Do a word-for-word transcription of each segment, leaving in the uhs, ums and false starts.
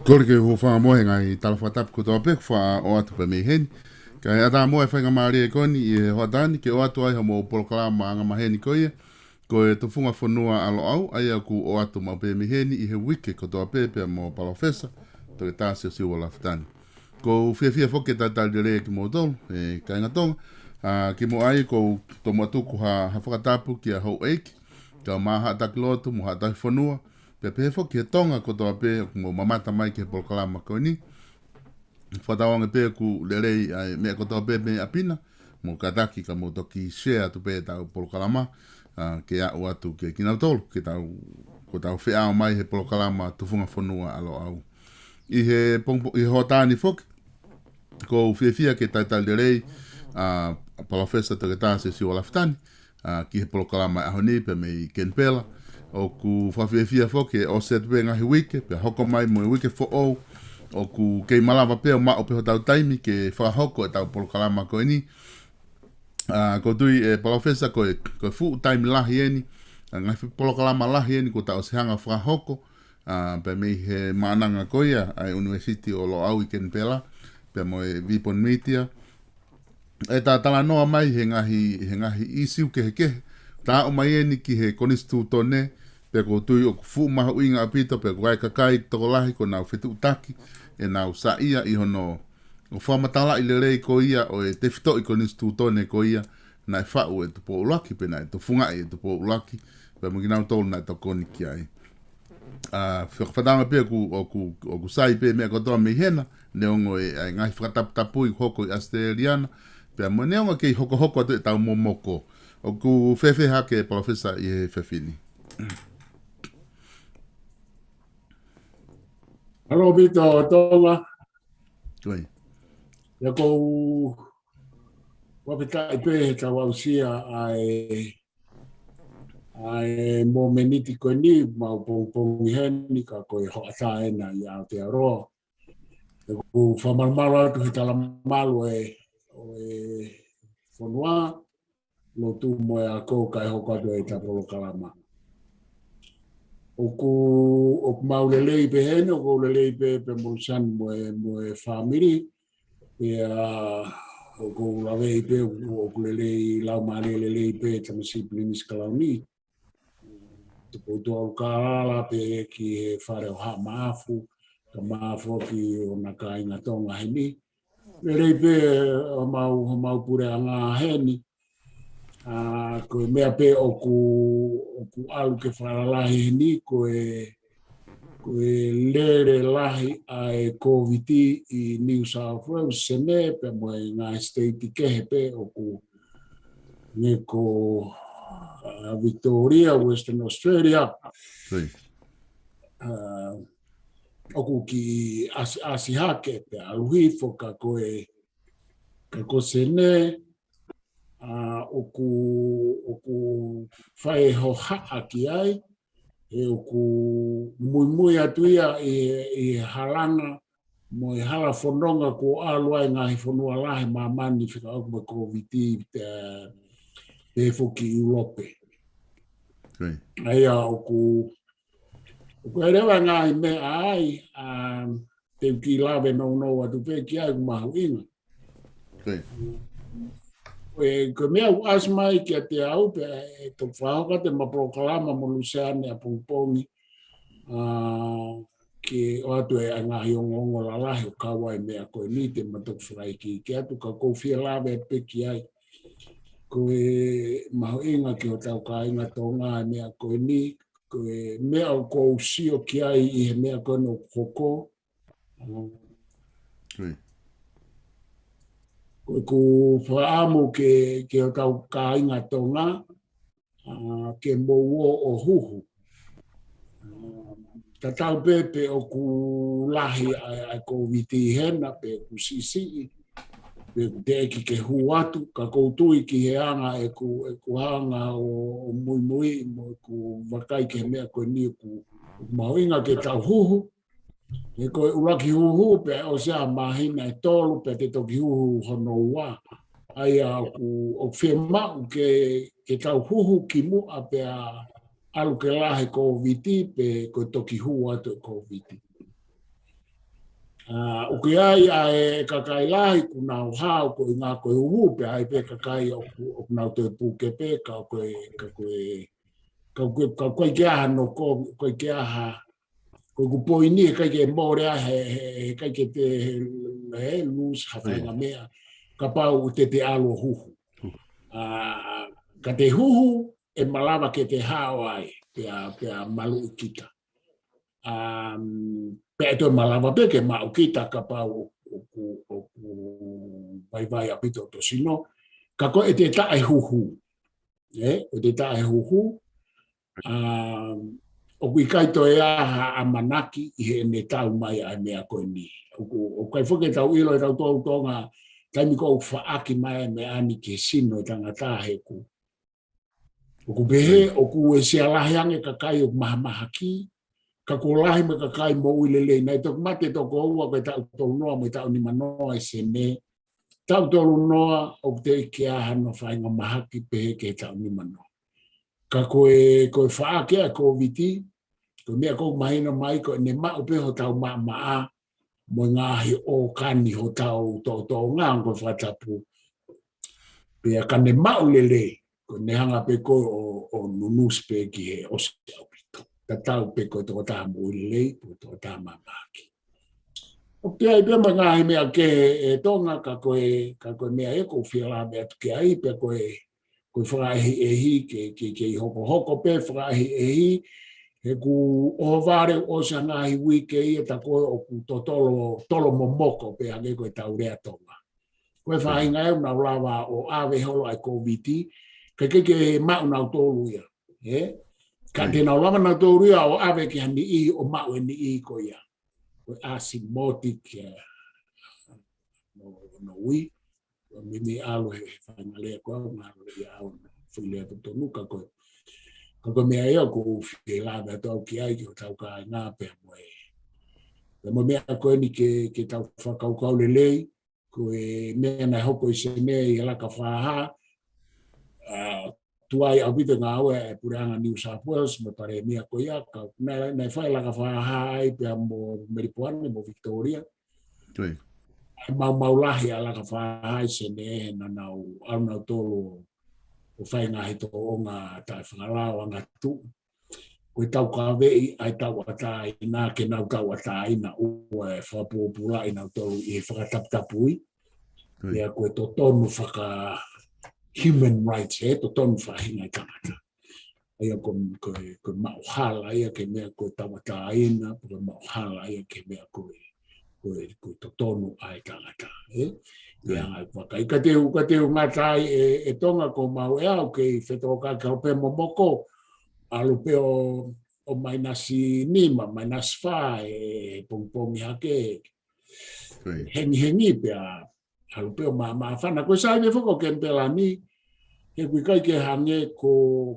Kole ke u hūfanga mo e ngaahi tala fakatapu kotoa pē kuo ʻoatu pē mei heni. Kae ʻatā mo e faingamālie ko eni ʻi he hoʻatā ni ke ʻoatu ai hoʻomou polokalama angamaheni ko ia, ko e Tufunga Fonua ʻa Loʻau, ʻa ia ʻoku ʻoatu maʻu pē mei heni ʻi he uike kotoa pē pea mo Palōfesa Toketā Siosiua Lafitani. ʻOku ou fiefia foki ke talitali lelei kimoutolu, ʻe kāinga Tonga, ʻa, kimuʻa ai ʻoku ou tomuʻa tuku ha, ha fakatapu kia houʻeiki, kau mā haʻa taki lotu mo haʻa taki fonua, pea pehē foki he Tonga kotoa pē ʻoku mou mamata mai ki he polokalama ko eni. Fakatauange pē ʻoku lelei ʻa e meʻa kotoa pē mei ʻapi na, mou kātaki ka mou toki share atu pē ʻetau polokalama, ʻa, ke aʻu atu ke kinautolu, ke tau, ko ʻetau feʻao mai he polokalama Tufunga Fonua ʻa Loʻau. ʻI he pongipo-, ʻi he hoʻatā ni foki, ʻoku ou fiefia ke talitali lelei ʻa Palōfesa Toketā Siosiua Lafitani, ʻa, ki he polokalama ʻaho ni pea mei Kenipela. ʻOku fakafiefia foki ʻe ʻosi atu pē ngaahi uike, pea hoko mai mo e uike foʻou, ʻoku kei malava pē ʻo maʻu pē hotau taimi ke fakahoko ʻetau polokalama ko eni. ʻA, ʻoku ou tui ʻe Palōfesa ko e, ko e fuʻu taimi lahi eni, ʻa, ngaahi polokalama lahi eni kuo ta ʻosi hanga fakahoko, ʻa, pea mei he maʻananga ko ia ʻa e ʻUnivēsiti ʻo Loʻau ʻi Kenipela, pea mo e Vipon Media. ʻE ta talanoa mai he ngaahi, he ngaahi ʻīsiu kehekehe. Ta aʻu mai eni ki he konisitūtone, pea ʻoku ou tui ʻoku fuʻu mahuʻinga ʻaupito, pea ʻoku ʻi ai e kakai tokolahi kuo nau fetuʻutaki ʻenau saiʻia ʻi hono ʻo fakamatalaʻi lelei ko ia ʻo e tefitoʻi konisitūtone ko ia naʻe faʻu ʻe Tupou ʻUluaki, pe naʻe tufungaʻi ʻe Tupou ʻUluaki, pea mo kinautolu naʻe tokoni ki ai. ʻA, fakafanongo pē ʻoku, ʻoku, ʻoku sai pē meʻa kotoa mei hena, neongo e, ʻa e ngaahi fakataputapui hoko ʻi ʻAositelēlia na, pea mo neongo kei hokohoko atu ʻetau momoko. ʻOku fēfē hake Palōfesa ʻi he efiafi ni? Mālō ʻaupito Tonga. Ko ia. ʻIa ʻoku ou fakafetaʻi pē he tau aʻusia ʻa e, ʻa e mōmeniti ko eni, mau pongipongi heni ka ko e hoʻatā ena ʻi Aotearoa. ʻOku ou fakamalumalu atu he talamalu ʻo e, ʻo e fonua, lotu mo e ako kae hoko atu ʻeta polokalama. ʻOku, ʻoku mau lelei pē heni, ʻoku ou lelei pē, pea mo Luseane mo e, mo e fāmili, pea ʻoku ou laveʻi pē, ʻoku, ʻoku lelei, laumālie lelei pē, tamasiʻi Pilinisi Kalauni. Tupou Tuʻaʻulukālala pē ki he fale ʻo Haʻa Maʻafu, kae ʻumaʻā foki ʻona kāinga Tonga heni. Lelei pē homau, homau puleʻanga heni. ʻA, ko e meʻa pē ʻoku, ʻoku ʻalu ke fakalalahi heni, ko e, ko e lele lahi ʻa e Kōviti ʻi New South Wales, Senē, pea mo e ngaahi siteiti kehe pē ʻoku, hangē ko, ʻa, Victoria, Western Australia. Ko ia. ʻA, ʻoku kiʻi ʻasi, ʻasi hake pea ʻalu hifo ka ko e, ka ko Senē, ʻa, ʻoku, ʻoku fai e hohaʻa ki ai, he ʻoku muimui atu ia ʻi he, ʻi he halanga mo e hala fononga kuo ʻalu ai ngaahi fonua lahi ʻo māmani fekauʻaki mo e Kōviti, ʻa, pehē foki ʻIulope. Ko ia. ʻA ia ʻoku, ʻoku ʻi ai leva ngaahi meʻa ai, ʻa, te u kiʻi lave nounou atu pē ki ai ʻoku mahuʻinga. Ko ia. Ko e, ko e meʻa ʻoku ʻasi mai kiate au pea ʻe toki fakahoko atu ʻema polokalama mo Luseane ʻapongipongi, ʻa, ke ʻoatu e ngaahi ongoongo lalahi ʻo kau ai e meʻa ko eni te ma toki fakaikiiki atu ka ʻoku ou fie lave pē ki ai. Ko e mahuʻinga ki hotau kāinga Tonga e meʻa ko eni, ko e meʻa ʻoku ou sio ki ai ʻi he meʻa ko eni ʻoku hoko. Ko ia. ʻOku ou fakaʻamu ke, ke hotau kāinga Tonga, ʻa, ke mou ō ʻo huhu. ʻA, tatau pē pe ʻoku lahi ʻa e, ʻa e Kōviti hena, pe ʻoku siʻisiʻi, pe ʻoku teʻeki ke hū atu, ka ʻoku ou tui ki he anga ʻeku, ʻeku hanga ʻo, ʻo muimui, mo ʻeku vakai ki he meʻa ko eni ʻoku, ʻoku mahuʻinga ke tau huhu, he ko e ʻuluaki huhu, pea ʻosi ʻa e māhina ʻe tolu, pea te toki huhu hono ua. ʻA ia ʻoku, ʻoku fiemaʻu ke, ke tau huhu kimuʻa pea ʻalu ke lahi e Kōviti, pe ko e toki hū atu e Kōviti. ʻA, ʻoku ʻi ai ʻa e kakai lahi ʻoku nau hao ko e ʻuhinga ko e huhu, pea ʻi ai pē kakai ʻoku, ʻoku nau toe puke pē, ka ko e, ka ko e, ka ko e, ka ko e ʻikai ke ʻi ai hano ko, ʻikai ke ʻi ai ha, ko ʻeku poini he ʻikai ke mole ai, he, he, he ʻikai ke te, he, he lose ha faʻahinga meʻa, kapau ʻoku te te ʻalu ʻo huhu. ʻA, ka te huhu, ʻe malava ke te hao ai, pea, pea maluʻi kita. Um, pea ʻe toe malava pē ke maʻu kita kapau ʻoku, ʻoku, ʻoku vaivai ʻaupito hoto sino, ka ko e ʻete taʻe huhu. ʻE, ʻete taʻe huhu. Um, ʻoku ʻikai toe ʻi ai ha ʻamanaki ʻi heʻene tau mai ʻa e meʻa ko eni. ʻOku, ʻoku ʻikai foki ke tau ʻilo ʻe tautolu Tonga, taimi ko ē ʻoku faʻaki mai ʻa e meʻa ni ki he sino ʻo e tangata he ʻoku ʻoku pehē, ʻoku ʻi ai e sia lahi ange kakai ʻoku mahamahaki, ka kuo lahi mo e kakai moʻui lelei. Naʻe toki mate toko ua ko e taʻu tolu noa mo e taʻu nima noa ʻi Senē. Taʻu tolu noa ʻoku teʻeki ai hano faʻahinga mahaki pehē ki he taʻu nima noa. Ka ko e, ko e faʻaki ʻa e Kōviti, ko e meʻa ʻoku mahino mai ko ʻene maʻu pē hotau maʻamaʻa, mo e ngaahi ʻōkani hotau toʻotoʻonga, ko e fakatapu. Pea ka ne maʻu lelei, ko ʻene hanga pē ko ē ʻo, ʻo nunusi pē ki he ʻosi ʻaupito. Tatau pē ko e tokotaha moʻui lelei, pe ko e tokotaha mahamahaki. ʻOku ʻi ai pē mo e ngaahi meʻa kehe ʻe Tonga, ka ko e, ka ko e meʻa ē ʻoku ou fie lave atu ki ai, pea ko e, ko e fakaʻehiʻehi, ke, ke, kei hokohoko pē fakaʻehiʻehi, he ʻoku ʻohovale ʻosi ʻa e ngaahi uike ia tā ko ē ʻoku totolo, tolo momoko pē hangē ko ʻetau lea Tonga. Ko e faʻahinga ē ʻoku nau lava ʻo ʻave holo ʻa e Kōviti, ka ʻikai ke maʻu nautolu ia. ʻE? Ka te nau lava nautolu ia ʻo ʻave ki ha niʻihi ʻo maʻu e niʻihi ko ia. Ko e ʻasi moti ki a no, no ui. Ko e mimi ʻalu he, he fainale ko au, ngalo ia au, fili atu tonu ka ko e. Ka ko e meʻa ia ʻoku ou fie lave atu au ki ai, ki hotau kāinga pea mo e. Pea mo e meʻa ko eni ke, ke tau fakakaukau lelei, ko e meʻa naʻe hoko ʻi Senē ʻi he laka fā hā, ʻa, tuai ʻaupito ngāue ʻa e Puleʻanga New South Wales mo e Palēmia ko ia, ka naʻe, naʻe fai laka fā hā ai pea mo Melipoane mo Victoria. Ko e. ʻA e maumau lahi ʻa e laka fā hā ʻi Senē he naʻa nau, ʻalu nautolu ʻo fai ngaahi tōʻonga taʻefakalao angatuʻu. Ko e taukaveʻi ʻa e tauʻatāina, ke nau tauʻatāina ʻo e fakapōpulaʻi nautolu ʻi he fakataputapui. Ko e. Pea ko e totonu faka-human rights, he totonu fakahinga ʻo e tangata. ʻA ia ko, ko, ko e maʻuhala ia ki he meʻa ko e tauʻatāina, ko e maʻuhala ia ki he meʻa ko e, ko e, ko e totonu ʻa e tangata, ē? Ko ia. Ia, vakai, ka te u, ka te u ngata ai ʻe, ʻe Tonga ko mau ʻe au kei fetōkaki ʻalu pē momoko, ʻalu pē ʻo, ʻo maʻinasi nima, maʻinasi fā ʻe pongipongi hake, ko e. Hengihengi pea, ʻalu pē ʻo mā, māfana. Ko e sai pē foki ʻo Kenipela ni, he ʻoku ʻikai ke hangē ko,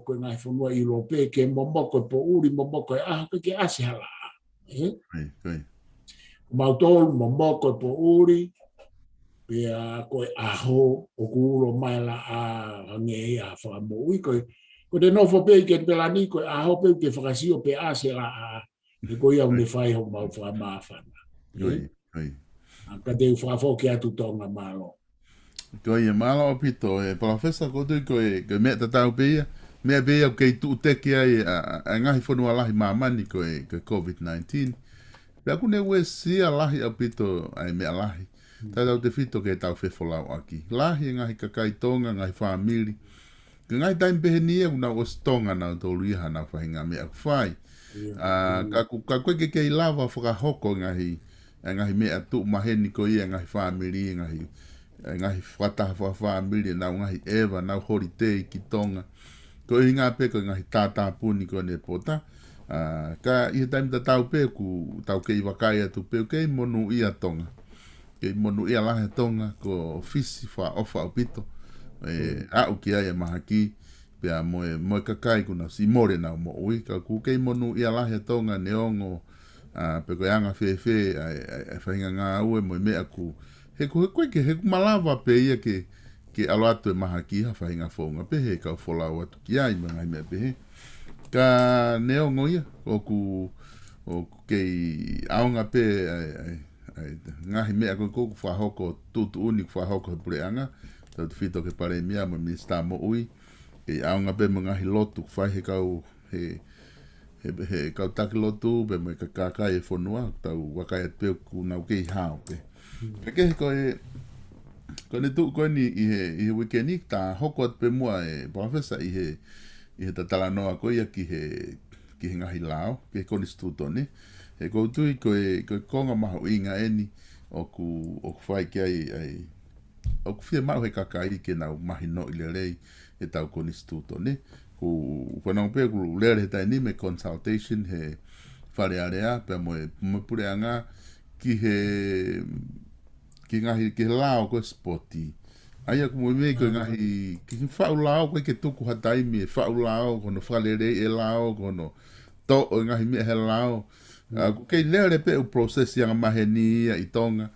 ko e ngaahi fonua ʻIulope, ke momoko e poʻuli, momoko e ʻaho, ʻikai ke ʻasi ha laʻā. Ē? Ko e, ko e. Mautolu, momoko e poʻuli, pea ko e ʻaho, ʻoku ulo mai laʻā, hangē ia ha fakamoʻui, ko e, ko ʻete nofo pē ʻi Kenipela ni, ko e ʻaho pē ʻoku te fakasio pe ʻasi e laʻā, he ko ia ʻoku ne fai homau fakamāfana. Ko e, ko e. ʻA, ka te u fakafoki atu Tonga, mālō. Ko ia, mālō ʻaupito, ʻe Palōfesa, ʻoku ou tui ko e, ko e meʻa tatau pē ia, meʻa pē ia ʻoku kei tuʻu teke ai ʻa, ʻa, ʻa e ngaahi fonua lahi māmani ko e, ko e COVID nineteen. Pea ʻoku ne uesia lahi ʻaupito ʻa e meʻa lahi. Mm. Tautautefito ki heʻetau fefolauʻaki. Lahi e ngaahi kakai Tonga, ngaahi fāmili. Ko e ngaahi taimi pehē ni ia ʻoku nau ʻosi Tonga nautolu ia hanau faʻahinga meʻa ʻoku fai. Ia. ʻA, ka ʻoku, ka ʻoku ʻikai ke kei lava fakahoko e ngaahi, e ngaahi meʻa tuʻu maheni ko ia, e ngaahi fāmili, e ngaahi, e ngaahi fakataha fakafāmili, ʻenau ngaahi ʻeva, ʻenau holiday ki Tonga. Ko e ʻuhinga pē ko e ngaahi tātāpuni ko eni ʻe Pota. ʻA, ka ʻi he taimi tatau pē ʻoku tau kei vakai atu pē ʻoku kei monūʻia Tonga. Kei monūʻia lahi ʻa Tonga, ko Fisi fakaʻofa ʻaupito. ʻE, mm, aʻu ki ai e mahaki, pea mo e, mo e kakai kuo nau siʻi mole ʻenau moʻui, ka ʻoku kei monūʻia lahi ʻa Tonga neongo, ʻa, pe ko e anga fēfē, ʻa, ʻa, ʻa e faʻahinga ngāue mo e meʻa ʻoku. He ʻoku, he ʻoku ʻikai ke, he ʻoku malava pē ia ke, ke ʻalu atu e mahaki ha faʻahinga founga pehē, kau folau atu ki ai, mo e ngaahi meʻa pehē. Ka neongo ia, ʻoku, ʻoku kei ʻaonga pē, ʻa, ʻa, Ngaahi meʻa ko ē ʻoku fakahoko, tuʻutuʻuni ʻoku fakahoko he puleʻanga, tautefito ki he palēmia mo e minisitā moʻui, ʻe ʻaonga pē mo e ngaahi lotu ʻoku fai he kau, he, he, he kau taki lotu, pea mo e ka-, kakai e fonua, tau vakai atu pē ʻoku nau kei hao pē. Pea kehe ko e, ko ʻene tuʻu ko eni ʻi he, ʻi he uike ni, ta hoko atu pē muʻa ē, Palōfesa, ʻi he, ʻi heʻeta talanoa ko ia ki he, ki he ngaahi lao, ki he konisitūtone. He ʻoku ou tui ko e, ko e konga mahuʻinga eni ʻoku, ʻoku fai ki ai, ai, ʻoku fiemaʻu he kakai ke nau mahinoʻi lelei ʻetau konisitūtone. ʻOku ou fanongo pē ʻoku lele he taimi ni mo e consultation he Fale Alea, pea mo e, mo e puleʻanga ki he, ki he ngaahi, ki he lao ko e sipoti. ʻA ia ʻoku moʻomia ko e ngaahi, ki he faʻu lao, ʻoku ʻikai ke tuku ha taimi ʻe faʻu lao, ko hono fakaleleiʻi e lao, ko hono toʻo e ngaahi meʻa he lao. ʻA, ʻoku kei lele pē ʻoku process ʻi he anga maheni ia ʻi Tonga.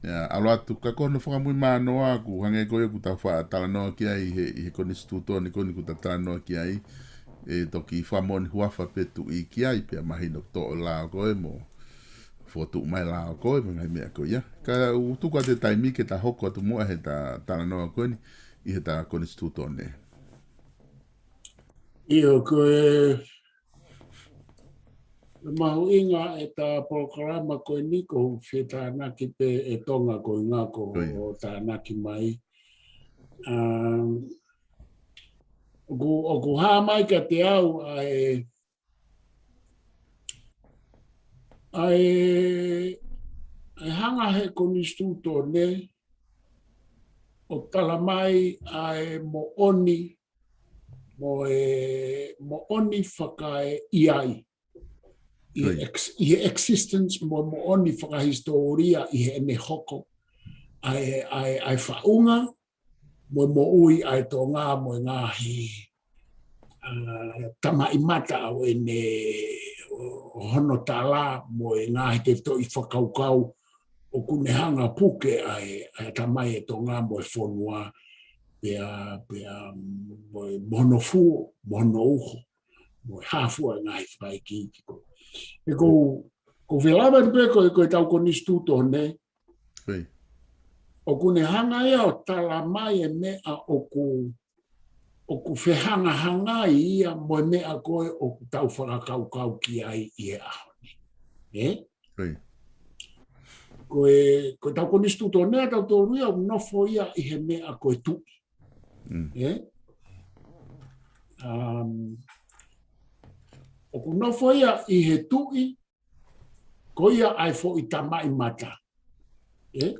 ʻIa, ʻalu atu ka ko hono fakamuimui mānoa ʻoku hangē ko ia ʻoku tau faʻa talanoa ki ai he, ʻi he konisitūtone ko eni ʻoku ta talanoa ki ai. ʻE toki fakamoʻoni huafa pē tuʻi ki ai pea mahino toʻo lao ko ē mo fokotuʻu mai lao ko ē mo e ngaahi meʻa ko ia. Ka ʻoku tuku atu e taimi ke ta hoko atu muʻa heʻeta talanoa ko eni ʻi heʻeta konisitūtone. ʻIo, ko e mahuʻinga ʻeta polokalama ko eni ʻoku ou fie tānaki pē ʻe Tonga ko e ngako ʻo tānaki mai. ʻA, ʻoku, ʻoku hā mai kiate au ʻa e, ʻa e, ʻa e hanga he konisitūtone ʻo tala mai ʻa e moʻoni mo e moʻoni fakaeʻiai. ʻI he ex-, ʻi he existence mo e moʻoni fakahisitōlia ʻi heʻene hoko ʻa e, ʻa e, ʻa e faʻunga mo e moʻui ʻa e Tonga mo e ngaahi, ʻa, tamaʻimata ʻo ʻene, ʻo, ʻo hono tala mo e ngaahi tefitoʻi fakakaukau ʻoku ne hanga puke ʻa e, ʻa e tamai e Tonga mo e fonua, pea, pea, mo e, mo hono fuo, mo hono uho, mo e hā fua e ngaahi fakaikiiki ko. He ʻoku, ʻoku ou fie lave pē ko, ko ʻetau konisitūtone, ʻoku ne hanga ia ʻo tala mai e meʻa ʻoku, ʻoku fehangahangai ia mo e meʻa ko ē ʻoku tau fakakaukau ki ai ʻi he ʻaho ni. ʻE? Ko e, ko ʻetau konisitūtone ʻatautolu ia ʻoku nofo ia ʻi he meʻa ko e tuʻi. ʻE? Um, ʻoku nofo ia ʻi he tuʻi, ko ia ʻa e foʻi tamaʻimata. ʻE?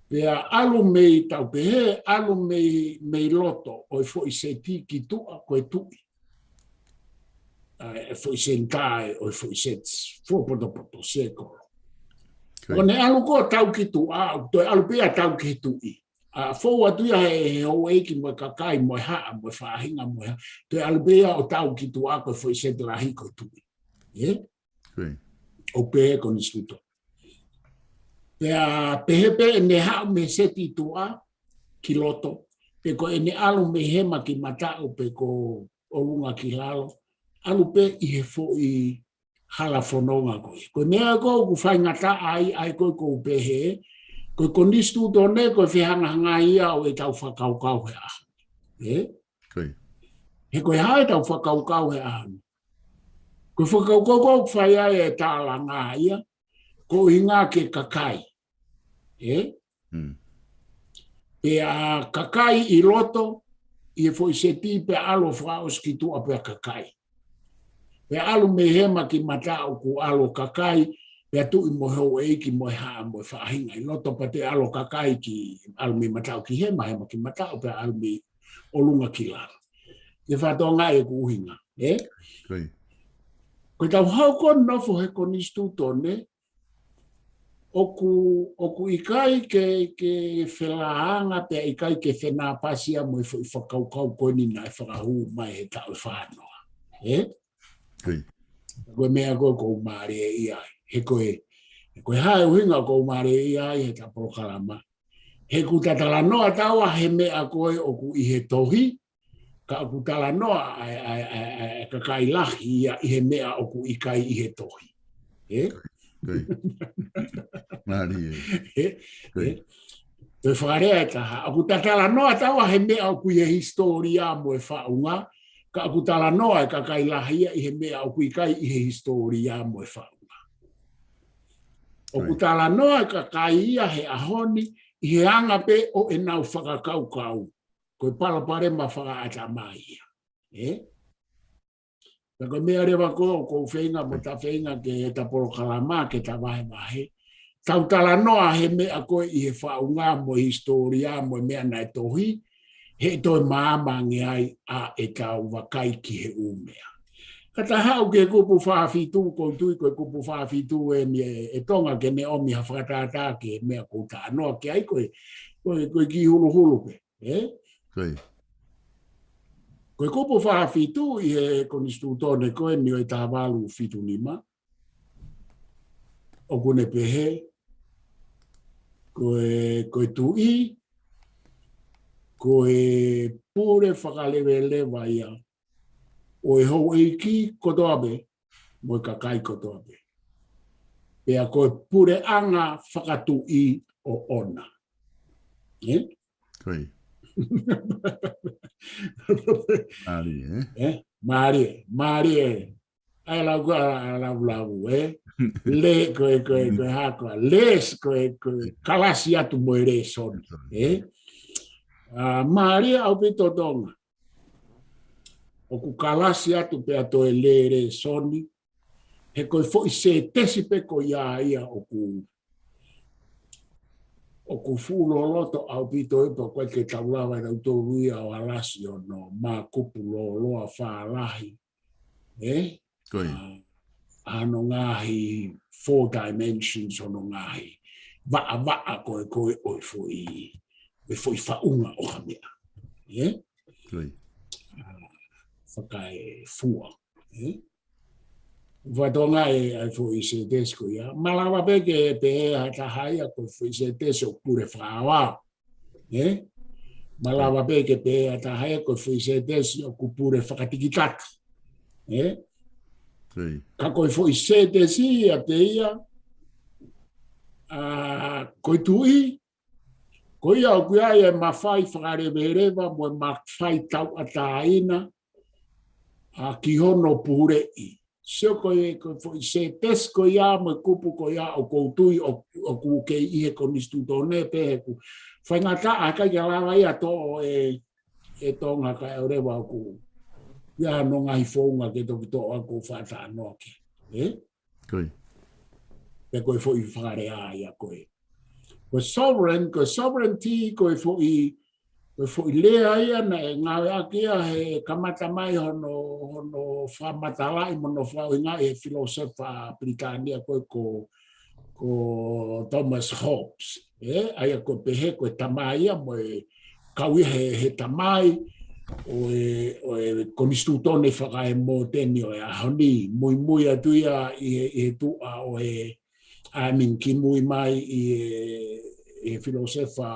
Pea ʻalu mei tau pehē, ʻalu mei, mei loto ʻo e foʻi seti ki tuʻa ko e tuʻi. ʻA e foʻi senitā ʻo e foʻi seti, fuopotopoto, sēkolo. ʻO ne ʻalu ko ē ʻo tau ki tuʻa, ʻo toe ʻalu pē ia ʻo tau ki he tuʻi. ʻA, fou atu ia he, he houʻeiki mo e kakai, mo e haʻa, mo e faʻahinga, mo e haʻa. Toe ʻalu pē ia ʻo tau ki tuʻa ko e foʻi seti lahi ko e tuʻi. ʻE? ʻO pehē konisitūtone. Pea pehē pē ʻene haʻu mei he seti tuʻa ki loto. Pe ko ʻene ʻalu mei hema ki mataʻu pe ko ʻolunga ki lalo. ʻAlu pē ʻi he foʻi hala fononga ko ē. Ko e meʻa ko ē ʻoku faingataʻa ai, ʻa e ko ē ʻoku ou pehē, ko e konisitūtone ko e fehangahangai ia ʻo ʻetau fakakaukau he ʻaho ni. ʻE? He ko e hā ʻetau fakakaukau he ʻaho ni? Ko e fakakaukau ko ē ʻoku fai ai e tālanga ia, ko e ʻuhinga ki he kakai. ʻE? Pea kakai ʻi loto, ʻi he foʻi seti pea ʻalu ʻo fakaʻosi ki tuʻa pea kakai. Pea ʻalu mei hema ki mataʻu ʻoku ʻalu ʻo kakai, pea tuʻi mo e houʻeiki mo e haʻa mo e faʻahinga ʻi loto pea toe ʻalu ʻo kakai ki, ʻalu mei mataʻu ki hema, hema ki mataʻu, pea ʻalu mei ʻolunga ki lalo. Ke fakatokangaʻi ʻeku ʻuhinga, ʻe? Ko ʻetau haʻu ko ē ʻo nofo he konisitūtone, ʻoku, ʻoku ʻikai ke, ke felāanga pea ʻikai ke fenāpasi ia mo e foʻi fakakaukau ko eni naʻe fakahū mai he taʻu ʻe fā noa. ʻE? Ko e meʻa ko ē ʻoku ou mālieʻia ai. He ko e, he ko e hā e ʻuhinga ʻoku ou mālieʻia ai heʻeta polokalama. He ʻoku ta talanoa taua he meʻa ko ē ʻoku ʻi he tohi, ka ʻoku talanoa ʻa e, ʻa e, ʻa e, ʻa e kakai lahi ia ʻi he meʻa ʻoku ʻikai ʻi he tohi. ʻE? Mālie. Ē, ē, ʻe fakalea ʻe taha, ʻoku ta talanoa taua he meʻa ʻoku ʻi he hisitōlia mo e faʻunga, ka ʻoku talanoa e kakai lahi ia ʻi he meʻa ʻoku ʻikai ʻi he hisitōlia mo e faʻunga. ʻOku talanoa e kakai ia he ʻaho ni ʻi he anga pē ʻo ʻenau fakakaukau. Ko e palopalema fakaʻatamai ia. Ē? Ka ko e meʻa leva ko ē ʻoku ou feinga mo ta feinga ke ta polokalama ke ta vahevahe. Tau talanoa he meʻa ko ē ʻi he faʻunga mo e hisitōlia mo e meʻa naʻe tohi, he toe maama ange ai ʻa ʻetau vakai ki he ʻū meʻa. Ka ta haʻu ki he kupu fā fitu, ʻoku ou tui ko e kupu fā fitu eni ʻe, ʻe Tonga ke ne ʻomi ha fakatātā ki he meʻa ʻoku ou talanoa ki ai ko e, ko e, ko e kiʻi huluhulu pē. Ē? Ko e kupu fā fitu ʻi he konisitūtone ko eni ʻo e taha valu fitu nima. ʻOku ne pehē, ko e, ko e tuʻi, ko e pule fakaleveleva ia ʻo e houʻeiki kotoa pē, mo e kakai kotoa pē. Pea ko e puleʻanga fakatuʻi ʻoʻona. Ē? Mālie, ē? Ē? Mālie, mālie. ʻAi lau ka, ʻa lau lau, ē? Le, ko e, ko e, ko e hā ko e, les, ko e, ko e, kalasi atu mo e lēsoni, ē? ʻA, mālie ʻaupito Tonga. ʻOku kalasi atu pea toe lēlēsoni, he ko e foʻi sētesi pē ko ia ia ʻoku, ʻoku fuʻu loloto ʻaupito ē pea ʻoku ʻikai ke tau lava ʻe tautolu ia ʻo alasi hono mā kupu lōloa fālahi. Ē? Ko ia. ʻA, ʻa hono ngaahi four dimensions hono ngaahi vaʻavaʻa ko ē ko ē ʻo e foʻi, ʻo e foʻi faʻunga ʻo ha meʻa. Ē? Ko ia. ʻA, fakaefua. Ē? Fatongia ʻa e foʻi sētesi ko ia. Malava pē ke pehē ʻe ha taha ia ko e foʻi sētesi ʻoku pule fakaʻaoʻao. Ē? Malava pē ke pehē ʻe ha taha ia ko e foʻi sētesi ʻoku pule fakatikitaki. Ē? Ko ia. Ka ko e foʻi sētesi ia ʻa ia, ʻa, ko e tuʻi, ko ia ʻoku ʻi ai e mafai fakaleveleva mo e mafai tauʻatāina, ʻa, ki hono puleʻi. Sio ko e, ko e foʻi sētesi ko ia mo e kupu ko ia ʻoku ou tui ʻo, ʻoku kei ʻi he konisitūtone pē he ʻoku faingataʻa ʻikai ke lava ia toʻo ʻe, ʻe Tonga kae ʻoua leva ʻoku ʻi ai hono ngaahi founga ke toki toʻo ʻa ʻoku ou faʻa talanoa ki ai. Ē? Ko ia. Pea ko e foʻi fakalea ia ko ē. Ko e sovereign, ko e sovereignty, ko e foʻi, ko e foʻi lea ia naʻe ngāueʻaki ia he kamata mai hono, hono fakamatalaʻi mo hono fakaʻuhingaʻi he filōsefa Pilitānia ko ē ko, ko Thomas Hobbes. Ē, ʻa ia ko e pehē ko e tamai ia mo e kau ia he, he tamai ʻo e, ʻo e konisitūtone fakaemōteni ʻo e ʻaho ni, muimui atu ia ʻi he, ʻi he tuʻa ʻo e ʻa e meʻa kimui mai ʻi he, he filōsefa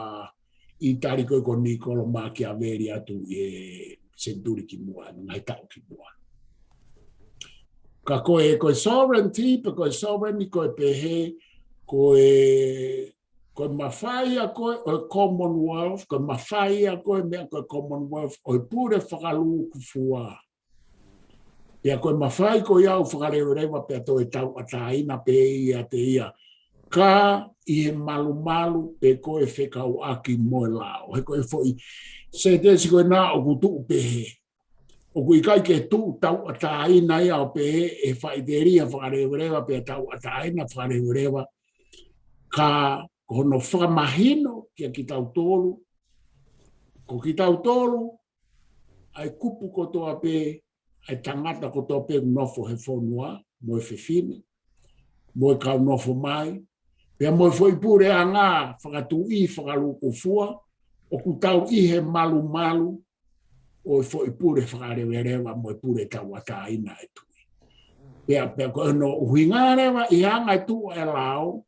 ʻĪtali ko ē ko Niccolo Machiavelli atu ʻi he senituli kimuʻa, ngaahi taʻu kimuʻa. Ka ko e, ko e sovereignty, pe ko e sovereign ko e pehē, ko e, ko e mafai ia ko ē ʻo e Commonwealth, ko e mafai ia ko ē meʻa ko e Commonwealth, ʻo e pule fakalūkufua. Pea ko e mafai ko ia ʻoku fakaleveleva pea toe tauʻatāina pē ia ʻiate ia. Ka ʻi he malumalu pe ko e fekauʻaki mo e lao. He ko e foʻi sētesi ko ena ʻoku tuʻu pehē. ʻOku ʻikai ke tuʻu tauʻatāina ia ʻo pehē ʻe faʻiteliha fakaleveleva pea tauʻatāina fakaleveleva. Ka ko hono fakamahino kia kitautolu, ko kitautolu, ʻa e kupu kotoa pē, ʻa e tangata kotoa pē nofo he fonua, mo e fefine, mo e kau nofo mai, pea mo e foʻi puleʻanga fakatuʻi fakalūkufua, ʻoku tau ʻi he malumalu ʻo e foʻi pule fakaleveleva mo e pule tauʻatāina ʻa e tuʻi. Pea, pea ko hono ʻuhinga leva ʻi he anga e tuʻu ʻa e lao,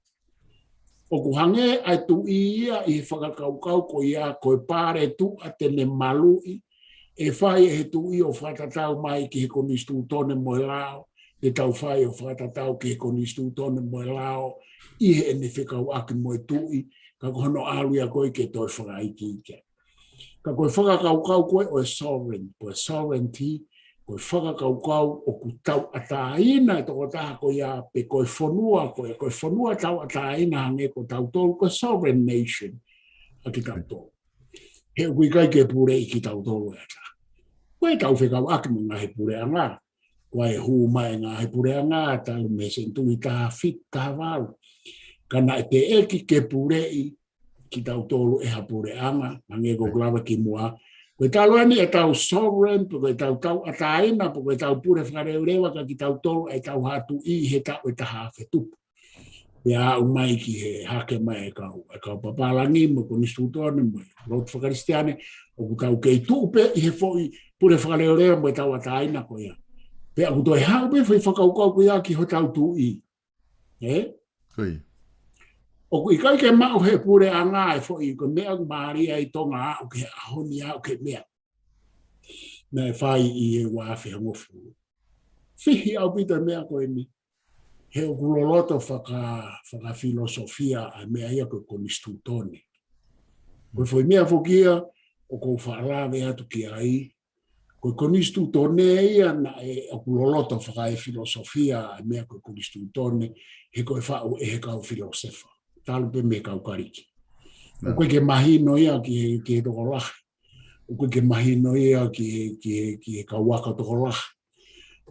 ʻoku hangē ʻa e tuʻi ia ʻi he fakakaukau ko ia ko e pale tuʻa te ne maluʻi, ʻe fai ʻe he tuʻi ʻo fakatatau mai ki he konisitūtone mo e lao, te tau fai ʻo fakatatau ki he konisitūtone mo e lao ʻi heʻene fekauʻaki mo e tuʻi, ka ko hono ʻalu ia ko ē ke toe fakaikiiki. Ka ko e fakakaukau ko ē ʻo e sovereign, ko e sovereignty, ko e fakakaukau ʻoku tauʻatāina e tokotaha ko ia pe ko e fonua, ko e, ko e fonua tauʻatāina hangē ko tautolu, ko e sovereign nation ʻa kitautolu. He ʻoku ʻikai ke puleʻi kitautolu ʻe ha taha. Ko e tau fekauʻaki mo e ngaahi puleʻanga, ko e hū mai e ngaahi puleʻanga, talu mei he senituli taha fitu, taha valu. Ka naʻe teʻeki ke puleʻi kitautolu ʻe ha puleʻanga, hangē ko ʻeku lave kimuʻa. Ko e talu eni ʻetau sovereign, pe ko e tau tauʻatāina, pe ko e tau pule fakaleuleu ʻa kitautolu ʻe tau haʻa tuʻi he taʻu ʻe taha afe tupu. Pea aʻu mai ki he hake mai e kau, e kau papālangi mo e konisitūtone mo e lotu fakakalisitiane, ʻoku tau kei tuʻu pē ʻi he foʻi pule fakaleuleu mo e tauʻatāina ko ia. Pea ʻoku toe haʻu pē foʻi fakakaukau ko ia ki hotau tuʻi. Ē? ʻOku ʻikai ke maʻu he puleʻanga e foʻi ko e meʻa ʻoku mālie ai Tonga aʻu ki he ʻaho ni aʻu ki he meʻa naʻe fai ʻi he ua afe hongofulu. Fihi ʻaupito e meʻa ko eni. He ʻoku loloto faka, fakafilosofia ʻa e meʻa ia ko e konisitūtone. Ko e foʻi meʻa foki ia ʻoku ou faʻa lave atu ki ai, ko e konisitūtone ia naʻe ʻoku loloto fakaefilosofia ʻa e meʻa ko e konisitūtone, he ko e faʻu ʻe he kau filōsefa. Talu pē mei he kau Kalisi. ʻOku ʻikai ke mahino ia ki he, ki he tokolahi. ʻOku ʻikai ke mahino ia ki he, ki he, ki he kau aka tokolahi.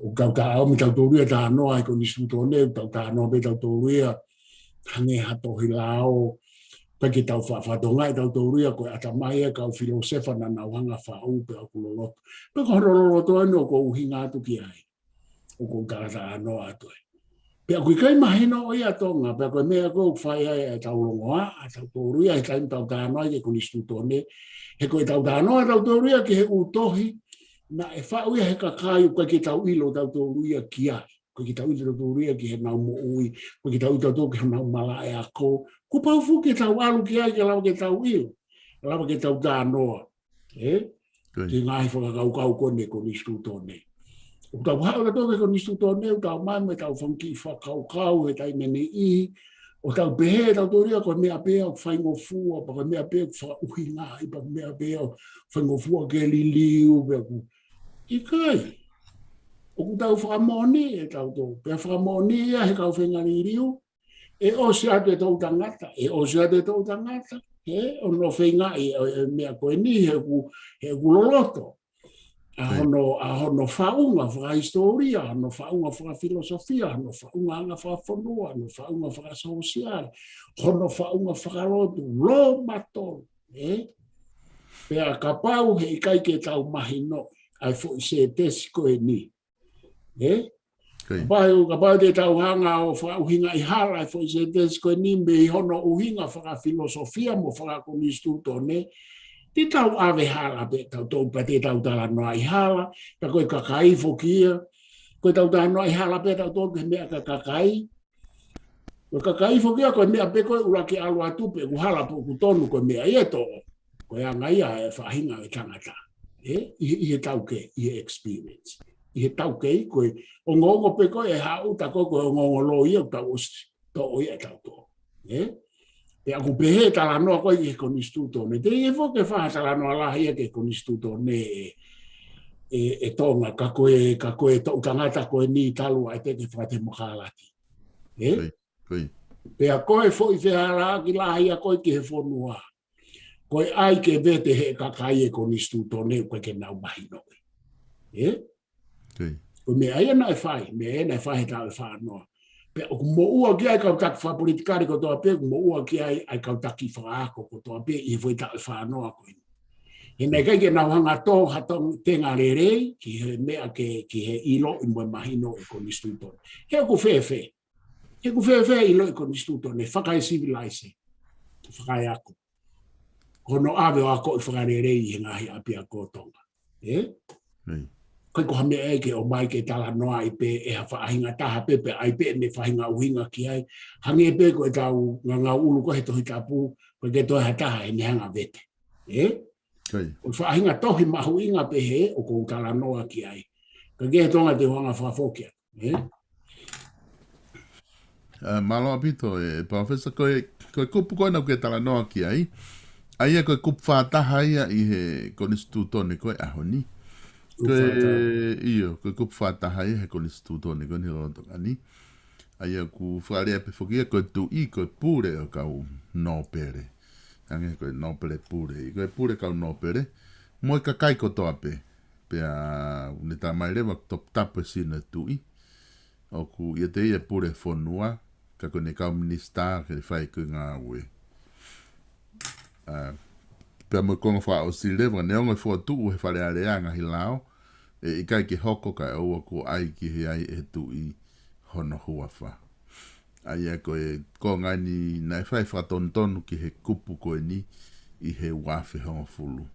ʻOku tau tā ʻomi tautolu ia talanoa he konisitūtone, ʻoku tau talanoa pē tautolu ia hangē ha tohi lao, ʻikai ke tau faʻa fatongia tautolu ia ko e ʻatamai e kau filōsefa naʻa nau hanga faʻu pea ʻoku loloto. Pea ko hono loloto eni ʻoku ou ʻuhinga atu ki ai. ʻOku ou talatalanoa atu ai. Pea ʻoku ʻikai mahino ʻo ia Tonga, pea ko e meʻa ko ē ʻoku fai ai ʻetau longoaʻa, ʻa tautolu ia, he taimi tau talanoa ki he konisitūtone, he ko e tau talanoa tautolu ia ki he ʻū tohi naʻe faʻu ia he kakai ʻoku ʻikai ke tau ʻilo tautolu ia ki ai. ʻOku ʻikai ke tau ʻilo tautolu ia ki heʻenau moʻui, ʻoku ʻikai ke tau ʻilo tautolu ki heʻenau malaʻe ako. Kuo pau foki ke tau ʻalu ki ai ke lava ke tau ʻilo, lava ke tau talanoa. Ē? Ki he ngaahi fakakaukau ko eni konisitūtone. ʻOku tau haʻu tautolu ki he konisitūtone, ʻoku tau mai mo ʻetau fanga kiʻi fakakaukau he taimi ʻe niʻihi, ʻo tau pehē tautolu ia ko e meʻa pē ia ʻoku faingofua, pe ko e meʻa pē ia ʻoku fakaʻuhingaʻi, pe ko e meʻa pē ia ʻoku faingofua ke liliu, pe ʻoku ʻikai. ʻOku tau fakamoʻoni ʻe tautolu, pea fakamoʻoni ia he kau feinga liliu, ʻe ʻosi atu e toʻutangata, ʻe ʻosi atu e toʻutangata, he ʻoku nau feingaʻi e, e meʻa ko eni, he ʻoku, he ʻoku loloto ʻa hono, ʻa hono faʻunga fakahisitōlia, hono faʻunga fakafilosofia, hono faʻunga anga fakafonua, hono faʻunga fakasōsiale, hono faʻunga fakalotu, loto matolu, ē? Pea kapau he ʻikai ke tau mahino ʻa e foʻi sētesi ko eni. Ē? Kapau, kapau te tau hanga ʻo fakaʻuhingaʻi hala e foʻi sētesi ko eni mei hono ʻuhinga fakafilosofia mo fakakonisitūtone, te tau ʻave hala pē tautolu pea te tau talanoaʻi hala, pea ko e kakai foki ia, ko e tau talanoaʻi hala pē tautolu ki he meʻa ka kakai, ko e kakai foki ia ko e meʻa pē ko e ʻuluaki ʻalu atu pē ʻoku hala pe ʻoku tonu ko e meʻa ia ʻe toʻo. Ko e anga ia e faʻahinga e tangata. Ē? ʻI he, ʻi he taukei, ʻi he experience. ʻI he taukei ko e ongoongo pē ko e haʻu ta ko e, ko e ongoongo loi ia ʻoku tau ʻosi toʻo ia ʻe tautolu. Ē? Pea ʻoku pehē talanoa ko ē ki he konisitūtone. Teʻeki foki ke fai ha talanoa lahi ia ki he konisitūtone ʻe, ʻe, ʻe Tonga, ka ko e, ka ko e toʻutangata ko eni talu ai pē ki he fakatemokalati. Ē? Pea ko e foʻi fehālaaki lahi ia ko ē ki he fonua. Ko e ʻai ke vete he kakai e konisitūtone ʻoku ʻikai ke nau mahinoʻi. Ē? Ko e meʻa ia naʻe fai, meʻa ia naʻe fai he taʻu ʻe fā noa. Pea ʻoku moʻua ki ai kau taki fakapolitikale kotoa pē, ʻoku moʻua ki ai ʻa e kau taki fakaako kotoa pē ʻi he foʻi taʻu ʻe fā noa ko eni. He naʻe ʻikai ke nau hanga tō ha tō tenga lelei ki he meʻa ke, ki he ʻiloʻi mo e mahinoʻi e konisitūtone. He ʻoku fēfē. He ʻoku fēfē ʻiloʻi e konisitūtone, fakaesivilaise, fakaeako. Ko hono ʻave ʻo akoʻi fakalelei ʻi he ngaahi ʻapiako ʻo Tonga. Ē? ʻIkai ko ha meʻa ia ke ʻomai ke talanoaʻi pē ʻe ha faʻahinga taha pē, pea ʻai pē ʻene faʻahinga ʻuhinga ki ai. Hangē pē ko e tau ngangau ʻulu ko ē he Tohi Tapu, ʻoku ʻikai ke toe ha taha ʻe ne hanga vete. Ē? Ko e faʻahinga tohi mahuʻinga pehē ʻoku ou talanoa ki ai. Ka ko e Tonga te u hanga fakafoki atu. ʻE? Mālō ʻaupito, ʻe Palōfesa, ko e, ko e kupu ko ena ʻoku ke talanoa ki ai, ʻa ia ko e kupu fātaha ia ʻi he konisitūtone ko e ʻaho ni. Ko e, ʻio, ko e kupu fātaha ia he konisitūtone ko eni lolotonga ni. ʻA ia ʻoku fakalea pē foki ia ko e tuʻi, ko e pule ʻo e kau nōpele. Hangē ko e nōpele pule, ʻi ko e pule kau nōpele, mo e kakai kotoa pē. Pea ʻoku ne tā mai leva ʻoku toputapu e sino e tuʻi. ʻOku ʻiate ia e pule fonua, ka ko ʻene kau minisitā ke fai ko e ngāue. ʻA, pea mo e konga fakaʻosi leva, neongo e fokotuʻu he Fale Alea ngaahi lao, ʻe ʻikai ke hoko kae ʻoua kuo ʻai ki he ʻai e tuʻi hono huafa. ʻA ia ko e konga ni naʻe fai fakatonutonu ki he kupu ko eni ʻi he ua afe hongofulu.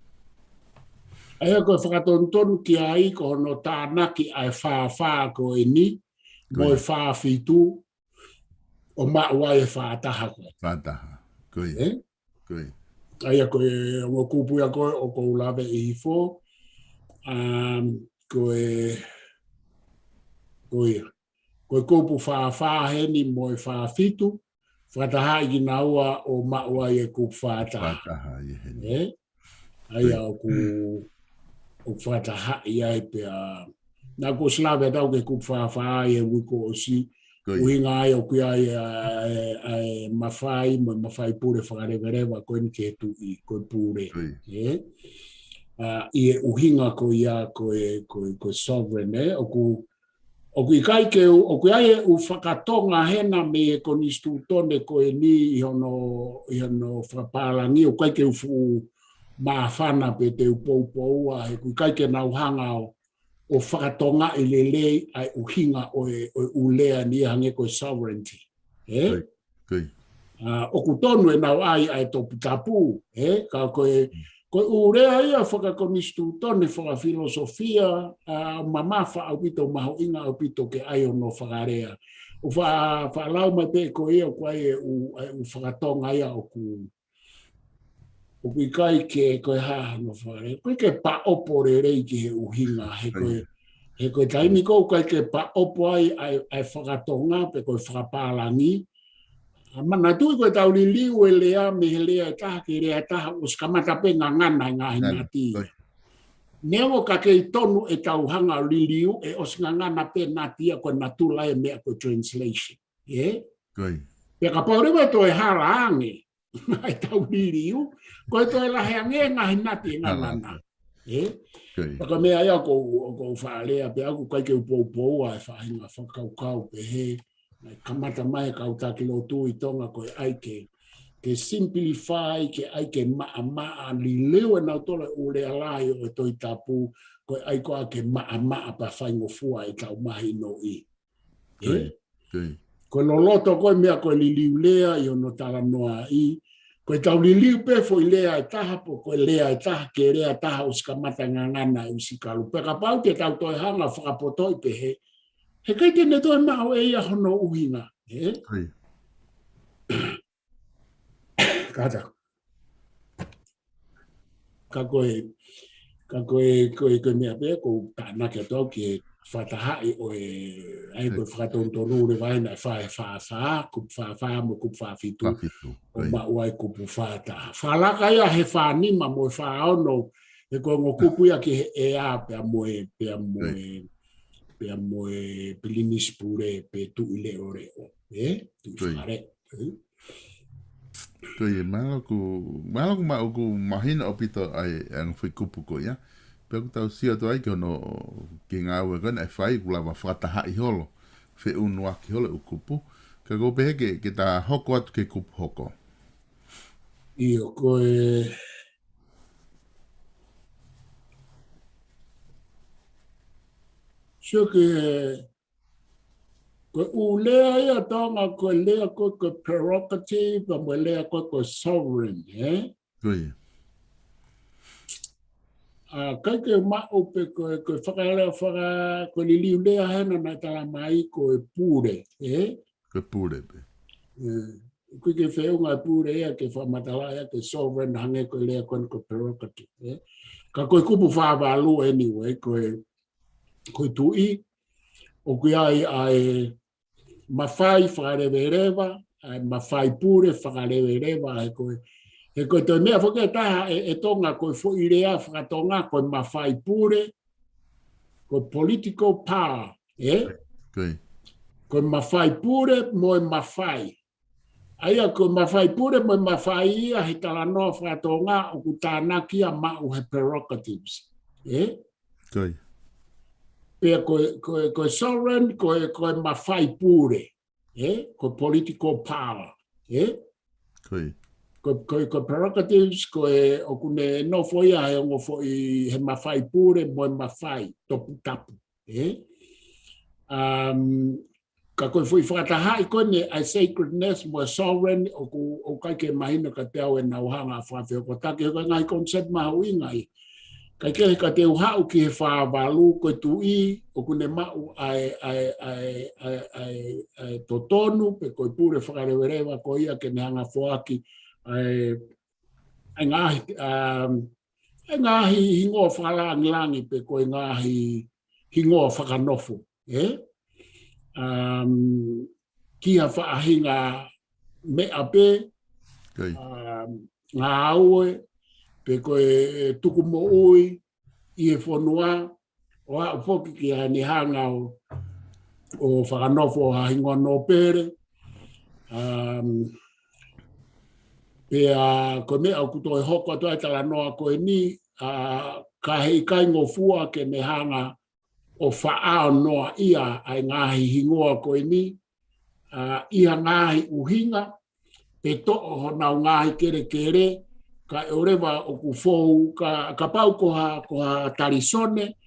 ʻA ia ko e fakatonutonu ki ai ko hono tānaki ʻa e fāfā ko eni, mo e fā fitu, ʻo maʻu ai e fā taha ko ē. Fā taha. Ko ia. ʻE? Ko ia. ʻA ia ko e ongo kupu ia ko ē ʻoku ou lave ʻi hifo. Um, ko e, ko ia. Ko e kupu fāfā heni mo e fā fitu, fakatahaʻi kinaua ʻo maʻu ai e kupu fā taha. Fā taha ia heni. ʻE? ʻA ia ʻoku, ʻoku fakatahaʻi ai pea. Naʻa ku ʻosi lave atu ki he kupu fāfā ʻi he uike kuo ʻosi. Ko ia. ʻUhinga ai ʻoku ʻi ai ʻa e, ʻa e mafai, mo e mafai pule fakaleveleva ko eni ki he tuʻi, ko e pule. Ko ia. ʻE? ʻA, ʻi he ʻuhinga ko ia ko e, ko e, ko e sovereign, ʻe? ʻOku, ʻoku ʻikai ke u, ʻoku ʻi ai e ʻū fakatonga hena mei he konisitūtone ko eni ʻi hono, ʻi hono fakapālangi, ʻoku ʻikai ke u fuʻu māfana pe te u poupoua, he ʻoku ʻikai ke nau hanga ʻo, ʻo fakatongaʻi lelei ʻa e ʻuhinga ʻo e, ʻo e ʻū lea ni hangē ko e sovereignty. ʻE? Ko ia. Ko ia. ʻA, ʻoku tonu ʻenau ʻai ʻa e toputapu, ʻe? Ka ko e, ko e ʻū lea ia fakakonisitūtone, fakafilosofia, ʻa, mamafa ʻaupito, mahuʻinga ʻaupito ke ʻai hono fakalea. ʻOku fa-, faʻa lau mai pē ko ia ʻoku ʻi ai e ʻū, ʻa e ʻū fakatonga ia ʻoku, ʻoku ʻikai ke, ko e hā hono fakalea. ʻOku ʻikai ke paʻopo lelei ki he ʻuhinga, he ko e, he ko e taimi ko ē ʻoku ʻikai ke paʻopo ai ʻa e, ʻa e fakatonga pe ko e fakapālangi. ʻA, manatuʻi ko ʻetau liliu e lea mei he lea ʻe taha ki he lea ʻe taha, ʻosi kamata pē ngangana e ngaahi nati. Neongo ka kei tonu ʻetau hanga ʻo liliu, ʻe ʻosi ngangana pē nati ia, ko e natula e meʻa ko e translation. ʻE? Ko ia. Pea kapau leva ʻe toe hala ange ʻetau liliu, ko e toe lahi ange e ngaahi nati e ngangana. ʻE? Ko ia. Pea ko e meʻa ia ʻoku ou, ʻoku ou faʻa lea pē ʻaku ʻikai ke u poupoua e faʻahinga fakakaukau pehē, naʻe kamata mai e kau taki lotu ʻi Tonga ko e ʻai ke, ke simplify, ke ʻai ke maʻamaʻa, liliu ʻe nautolu e ʻū lea lahi ʻo e Tohi Tapu, ko e ʻai ko ā ke maʻamaʻa pea faingofua ʻetau mahinoʻi. ʻE? Ko ia. Ko ia. Ko e loloto ko e meʻa ko e liliu lea ʻi hono talanoaʻi. Ko ʻetau liliu pē foʻi lea ʻe taha pe ko e lea ʻe taha ki he lea ʻe taha ʻosi kamata ngangana e ʻū sikalu. Pea kapau te tau toe hanga fakapotoʻi pehē, he ʻikai te ne toe maʻu ʻe ia hono ʻuhinga. ʻE? Ko ia. Kātaki. Ka ko e, ka ko e, ko e, ko e meʻa pē ʻoku ou tānaki atu au ki he fakatahaʻi ʻo e, ʻa e ko e fakatonutonu leva ʻena ʻe fā, ʻe fā fā, kupu fā fā mo e kupu fā fitu. Fā fitu, ʻo maʻu ai kupu fā taha. Fakalaka ia he fā nima mo e fā ono, he ko e ongo kupu ia ki he ʻea pea mo e, pea mo e, pea mo e pilinisi pule pe tuʻi leʻoleʻo, ʻe? Tuʻi fakaleʻo, ʻe? Ko ia, mālō ʻoku, mālō ʻoku ma-, ʻoku mahino ʻaupito ʻa e, ʻa e ongo foʻi kupu ko ia. Pea ʻoku tau sio atu ai ki hono, ki he ngāue ko ē naʻe fai, ʻoku lava fakatahaʻi holo, feʻunuaki holo e ʻū kupu. Ka ʻoku ou pehē ke, ke ta hoko atu ki he kupu hoko. ʻIo, ko e, sio ki he, ko e ʻū lea ia ʻa Tonga, ko e lea ko ē ko e prerogative, pea mo e lea ko ē ko e sovereign, ʻe? Ko ia. ʻA, ʻikai ke maʻu pē ko e, ko e fakalea faka-, ko e liliu lea hena naʻe tala mai ko e pule, ʻe? Ko e pule pē. ʻE, ʻoku ʻikai ke feʻunga e pule ia ke fakamatalaʻi ʻaki e sovereign hangē ko e lea ko eni ko e prerogative, ʻe? Ka ko e kupu fā valu anyway, ko e, ko e tuʻi, ʻoku ʻi ai ʻa e mafai fakaleveleva, ʻa e mafai pule fakaleveleva, he ko e, he ko e toe meʻa foki ʻe taha ʻe, ʻe Tonga ko e foʻi lea fakatonga ko e mafai pule, ko e political power, ē? Ko e mafai pule mo e mafai. ʻA ia ko e mafai pule mo e mafai ia he talanoa fakatonga ʻoku tānaki ia maʻu he prerogatives, ē? Pea ko e, ko e, ko e sovereign, ko e, ko e mafai pule, ē? Ko e political power, ē? Ko e, ko e, ko e prerogatives, ko e ʻoku ne nofo ia he ongo foʻi, he mafai pule mo e mafai toputapu, ē? Um, ka ko e foʻi fakatahaʻi ko eni ʻa e sacredness mo e sovereign ʻoku, ʻoku ʻikai ke mahino kiate au ʻenau hanga fakafeokotaki, he ko e ngaahi concept mahuʻinga ia. Kae kehe ka te u haʻu ki he fā valu ko e tuʻi ʻoku ne maʻu ʻa e, ʻa e, ʻa e, ʻa e, ʻa e, ʻa e totonu, pe ko e pule fakaleveleva ko ia ke ne hanga foaki ʻa e, ʻa e ngaahi, um, ʻa e ngaahi hingoa fakalāngilangi pe ko e ngaahi hingoa fakanofo, ē? Um, ki ha faʻahinga meʻa pē, um, ngāue, pe ko e tuku moʻui ʻi he fonua, ʻo aʻu foki ki heʻene hanga ʻo, ʻo fakanofo ha hingoa nōpele. Um, pea ko e meʻa ʻoku toe hoko atu ai talanoa ko eni, ʻa, ka heʻikai ngofua ke ne hanga ʻo faʻao noa ia ʻa e ngaahi hingoa ko eni, ʻa, ʻi ha ngaahi ʻuhinga, pe toʻo honau ngaahi kelekele, kae ʻoua leva ʻoku fou, ka, kapau ko ha, ko ha talisone,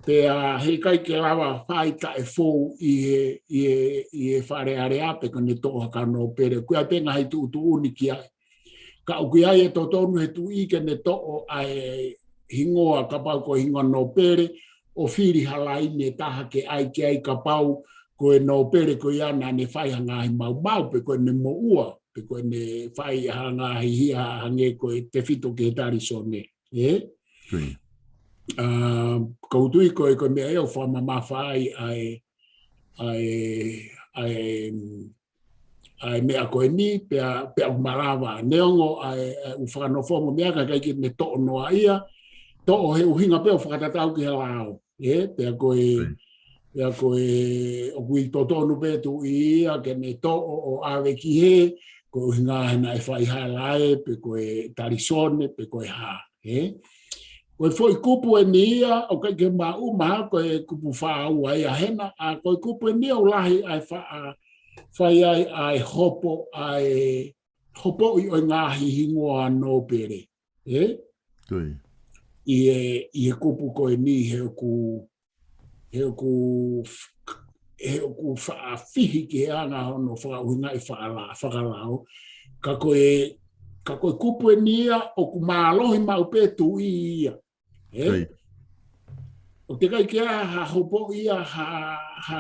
pea heʻikai ke lava fai taʻe fou ʻi he, ʻi he, ʻi he Fale Alea pe ko ʻene toʻo ha kau nōpele. Ko ia pē ngaahi tuʻutuʻuni ki ai. Ka ʻoku ʻi ai e totonu he tuʻi ke ne toʻo ʻa e hingoa kapau ko e hingoa nōpele, ʻo fili ha laine ʻe taha ke ʻai ki ai kapau ko e nōpele ko ia naʻa ne fai ha ngaahi maumau, pe ko ʻene moʻua, pe ko ʻene fai ha ngaahi hia hangē ko e tefito ki he talisone, ē? ʻA, ka u tui ko e, ko e meʻa ia ʻoku fakamamafa ai ʻa e, ʻa e, ʻa e, ʻa e meʻa ko eni, pea, pea ʻoku malava, neongo ʻa e, ʻa e ʻū fakanofo mo e meʻa ka ʻikai ke ne toʻo noa ia, toʻo he ʻuhinga pē ʻo fakatatau ki he lao, ē? Pea ko e, pea ko e, ʻoku ʻi totonu pē tuʻi ia ke ne toʻo ʻo ʻave ki hē, ko e ʻuhinga he naʻe fai ha laine, pe ko e talisone, pe ko e hā, ē? Ko e foʻi kupu eni ia, ʻoku ʻikai ke maʻu, mahalo ko e kupu fā ua ia hena, ʻa, ko e kupu eni ia ʻoku lahi ʻa e fa-, ʻa, fai ai ʻa e hopo, ʻa e hopoʻi ʻo e ngaahi hingoa nōpele, ē? ʻI he, ʻi he kupu ko eni he ʻoku, he ʻoku f-, he ʻoku faʻa fihi ki he anga hono fakaʻuhingaʻi fakala-, fakalao. Ka ko e, ka ko e kupu eni ia ʻoku mālohi maʻu pē tuʻi ia. Ē? ʻOku teʻeki ai ke ʻi ai ha hopoʻi ia ha, ha,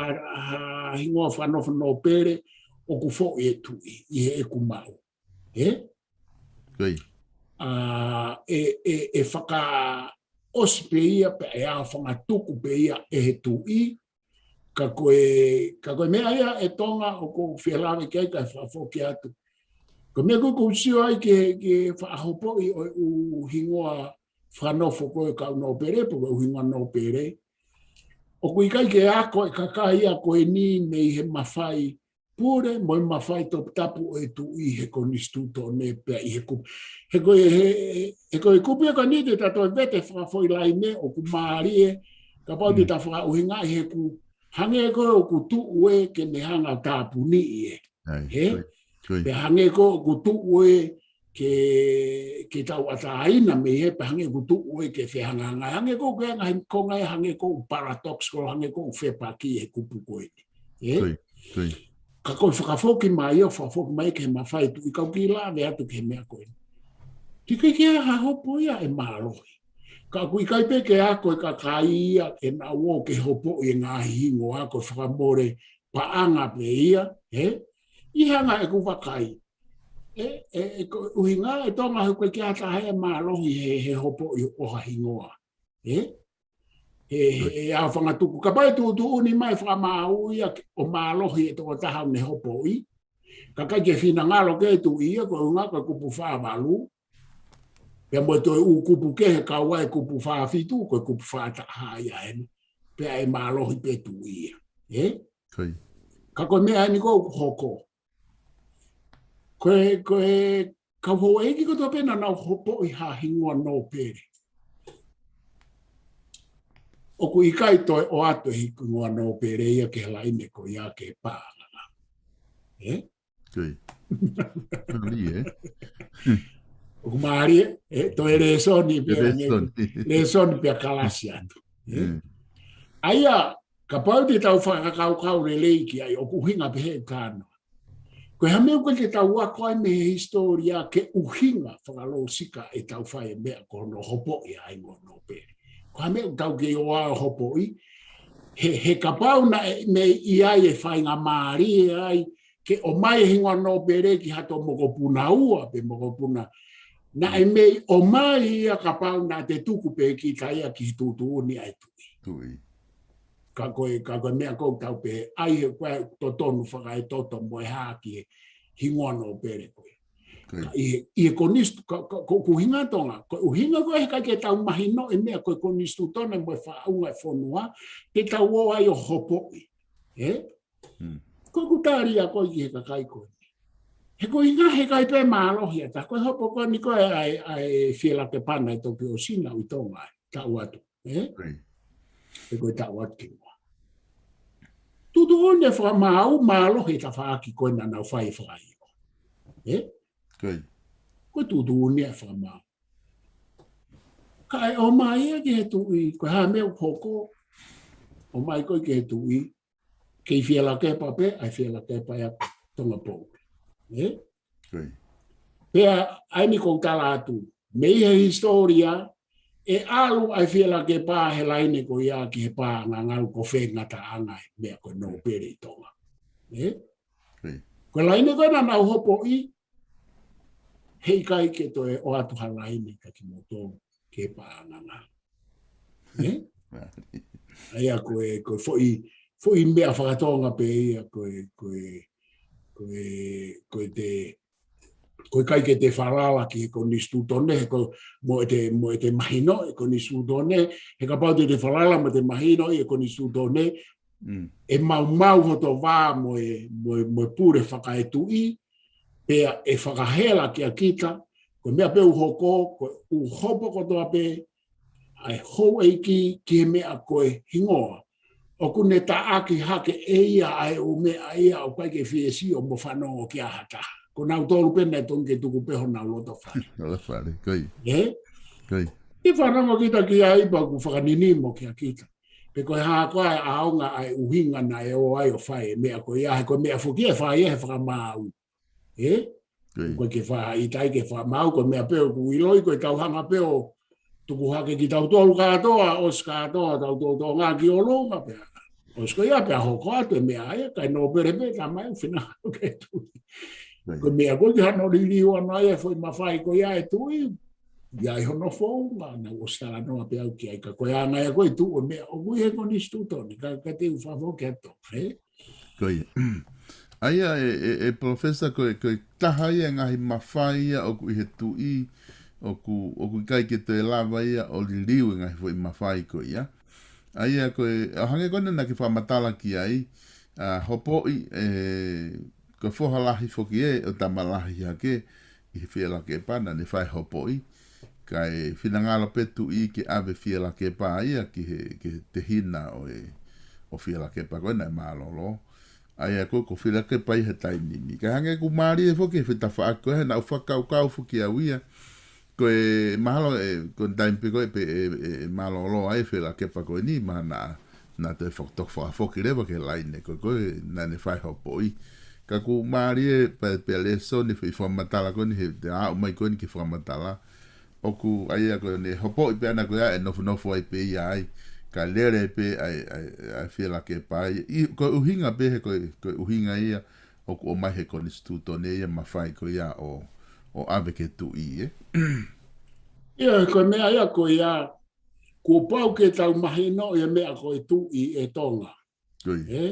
ha hingoa fakanofo nōpele ʻoku foʻi ʻe tuʻi ʻi heʻeku maʻu. Ē? ʻA, ʻe, ʻe, ʻe fakaʻosi pē ia pea ʻe ʻaofangatuku pē ia ʻe he tuʻi, ka ko e, ka ko e meʻa ia ʻe Tonga ʻoku ou fie lave ki ai kae fakafoki atu. Ko e meʻa ko ē ʻoku ou sio ai ki he, ki he fakahopoʻi ʻo e ʻū hingoa fakanofo ko ē kau nōpele, pe ko e ʻū hingoa nōpele. ʻOku ʻikai ke ako e kakai ia ko eni mei he mafai pule, mo e mafai toputapu ʻo e tuʻi he konisitūtone pea ʻi he kupu. He ko e, he, he ko e kupu ia ko eni te ta toe vete fakafoʻi laine ʻoku mālie, kapau te ta fakaʻuhingaʻi he ʻoku hangē ko ē ʻoku tuʻu ē ke ne hanga ʻo tāpuniʻi ē. Ē? Pea hangē ko ē ʻoku tuʻu ē ke, ke tauʻatāina mei hē, pea hangē ʻoku tuʻu ē ke fehangahangai. Hangē ko ē ko e ngaahi konga ia hangē ko e paradox, ko hangē ko e fepaki he kupu ko eni. Ē? Ka ko e fakafoki mai ia, fakafoki mai ki he mafai tuʻi, kau kiʻi lave atu ki he meʻa ko eni. Teʻeki ke ʻi ai ha hopo ia ʻe mālohi. Ka ʻoku ʻikai pē ke ako e kakai ia ʻenau ō ke hopoʻi e ngaahi hingoa, ko e fakamole paʻanga pē ia, ē? ʻI he anga ʻeku vakai. Ē, ē, ē, ko e ʻuhinga ʻe Tonga he ʻoku ʻikai ke ʻi ai ha taha ʻe mālohi he, he hopoʻi ʻo ha hingoa. Ē? he, he, he ʻaofangatuku. Kapau ʻe tuʻutuʻuni mai fakamaau ia ke, ʻo mālohi e tokotaha ʻoku ne hopoʻi, ka ʻikai ke finangalo ke tuʻi ia, ko e ʻuhinga ko e kupu fā valu. Pea mo e toe ʻū kupu kehe kau ai e kupu fā fitu, ko e kupu fā taha ia eni. Pea ʻe mālohi pē tuʻi ia. Ē? Ko ia. Ka ko e meʻa eni ko ē ʻoku hoko. Ko e, ko e kau houʻeiki kotoa pē naʻa nau hopoʻi ha hingoa nōpele, ʻoku ʻikai toe ʻoatu e hingoa nōpele ia ki he laine ko ia ki he paʻanga. Ē? Ko ia. Mālie, ē? ʻOku mālie, ē, toe lēsoni pē, lēsoni. Lēsoni pē kalasi atu. Ē? Mm. ʻA ia, kapau te tau fakakaukau lelei ki ai, ʻoku ʻuhinga pē he kāna. Ko e hā e meʻa ʻoku ʻikai ke tau ako ai mei he hisitōlia ki he ʻuhinga fakalōsika ʻetau fai e meʻa ko hono hopoʻi ʻa e hingoa nōpele. Ko e hā e meʻa ʻoku tau kei ʻoua ʻo hopoʻi, he, he kapau naʻe mei ai e faingamālie ai, ke ʻomai e hingoa nōpele ki ha toe mokopuna ua pe mokopuna. Naʻe mei ʻomai ia kapau naʻa te tuku pē kita ia ki he tuʻutuʻuni ʻa e tuʻi. Tuʻi. Ka ko e, ka ko e meʻa ʻoku tau pehē ai he ko e totonu fakaetoto mo e hā ki he hingoa nōpele ko ia. Ko ia. Ka ʻi he, ʻi he konisitū-, ka, ka, ko, ko e ʻuhinga Tonga, ko e ʻuhinga ko e he ʻikai ke tau mahino e meʻa ko e konisitūtone mo e faʻunga e fonua, te tau ō ai ʻo hopoʻi. Ē? Mm. Ko ʻeku tali ia ko ē ki he kakai ko eni. He ko e ʻuhinga he ʻikai pē mālohi ʻa e taha, ko e hopo ko eni ko e ʻa e, ʻa e Fielakepa naʻe toki ʻosi naʻa ku ʻi Tonga ai, taʻu atu. Ē? Ko ia. Ē ko e taʻu atu ki muʻa. Tuʻutuʻuni e fakamaau, mālohi e tafaʻaki ko ē naʻa nau fai e fakaʻilo. Ē? Ko ia. Ko e tuʻutuʻuni e fakamaau. Kae ʻomai ia ki he tuʻi, ko e hā e meʻa ʻoku hoko, ʻomai ko ē ki he tuʻi, kei Fielakepa pē, ʻa e Fielakepa ia Tonga Poʻuli. Ē? Ko ia. Pea, ʻa eni ʻoku ou tala atu, mei he hisitōlia, ʻe ʻalu ʻa e Fielakepa he laine ko ia ki he paʻanga ngau ko e faingataʻanga e meʻa ko e nōpele ʻi Tonga. Ē? Ko ia. Ko e laine ko ē naʻa nau hopoʻi, he ʻikai ke toe ʻoatu ha laine kia kimoutolu ki he paʻanga ngau. Ē? ʻA ia ko e, ko e foʻi, foʻi meʻa fakatonga pē ia ko e, ko e, ko e, ko e te, ko e ʻikai ke te falala ki he konisitūtone, he ko, mo ʻete, mo ʻete mahino e konisitūtone, he kapau te te falala mo ʻete mahino e konisitūtone, Mm. ʻe maumau hoto vā mo e, mo e, mo e pule fakaetuʻi, pea ʻe fakahela kia kita, ko e meʻa pē ʻoku hoko, ko e ʻū hopo kotoa pē, ʻa e houʻeiki ki he meʻa ko e hingoa. ʻOku ne taʻaki hake ʻe ia ʻa e ʻū meʻa ia ʻoku ʻikai ke fie sio mo fanongo ki ai ha taha. Ko nautolu pē naʻe tonu ke tuku pē honau loto fale. Loto fale, ko ia. Ē? Ko ia. ʻI fanongo kita ki ai pea ʻoku fakaninimo kia kita. Pe ko e hā koā e ʻaonga ʻa e ʻuhinga naʻe ō ai ʻo fai e meʻa ko ia, he ko e meʻa foki ʻe fai ia he fakamaau. Ē? Ko ia. Ko e ke fai ʻikai ke fakamaau, ko e meʻa pē ʻoku ʻiloʻi, ko e tau hanga pē ʻo tuku hake kitautolu kātoa, ʻosi kātoa, tautolu Tonga ki ʻolunga pea. ʻOsi ko ia pea hoko atu e meʻa ia, kae nōpele pē, ka mai u fina ke tuʻi. Ko ia. Ko e meʻa ko ē ki hano liliu ʻana ia e foʻi mafai ko ia e tuʻi, ʻi ai hono founga, naʻa ku ʻosi talanoa pē au ki ai, ka ko e anga ia ko ē tuʻu e meʻa, ʻoku ʻi he konisitūtone, ka, ka te u fafo ke ato, ē? Ko ia. ʻA ia e, e, e Professor ko e, ko e taha ia e ngaahi mafai ia ʻoku ʻi he tuʻi, ʻoku, ʻoku ʻikai ke toe lava ia ʻo liliu e ngaahi foʻi mafai ko ia. ʻA ia ko e, ʻo hangē ko ena naʻa ke fakamatala ki ai, ʻa, hopoʻi, ē, ko e foha lahi foki ē, ʻo tama lahi hake, ʻi he Fielakepa naʻa ne fai hopoʻi, kae finangalo pē tuʻi ke ʻave Fielakepa ia ki he, ki he tehina ʻo e, ʻo Fielakepa ko ē naʻe mālōlō. ʻA ia ko, ko Fielakepa ia he taimi ni. Kae hangē ʻoku mālie foki he fetafaʻaki ko ē, he naʻa ku fakakaukau foki au ia, ko e mahalo ē, ko e taimi pē ko ē pē ʻe, ʻe, ʻe mālōlō ai Fielakepa ko eni, mahalo naʻa, naʻa te fak-, toki fakafoki leva ki he laine ko ē, ko ē naʻa ne fai hopoʻi. Ka ʻoku mālie pē, pē lēsoni foʻi fakamatala ko eni, he te aʻu mai ko eni ki he fakamatala. ʻOku ʻa ia ko eni hopoʻi pē ʻana ko ia ʻe nofonofo ai pē ia ai. Kae lele pē ʻa e, ʻa e, ʻa e Fielakepa ai. ʻI, ko e ʻuhinga pē he ko e, ko e ʻuhinga ia ʻoku ʻomai he konisitūtone ia mafai ko ia ʻo, ʻo ʻave ki he tuʻi, ē? ʻIo, ko e meʻa ia ko ia, Kuo pau ke tau mahinoʻi e meʻa ko e tuʻi ʻe Tonga. Ē?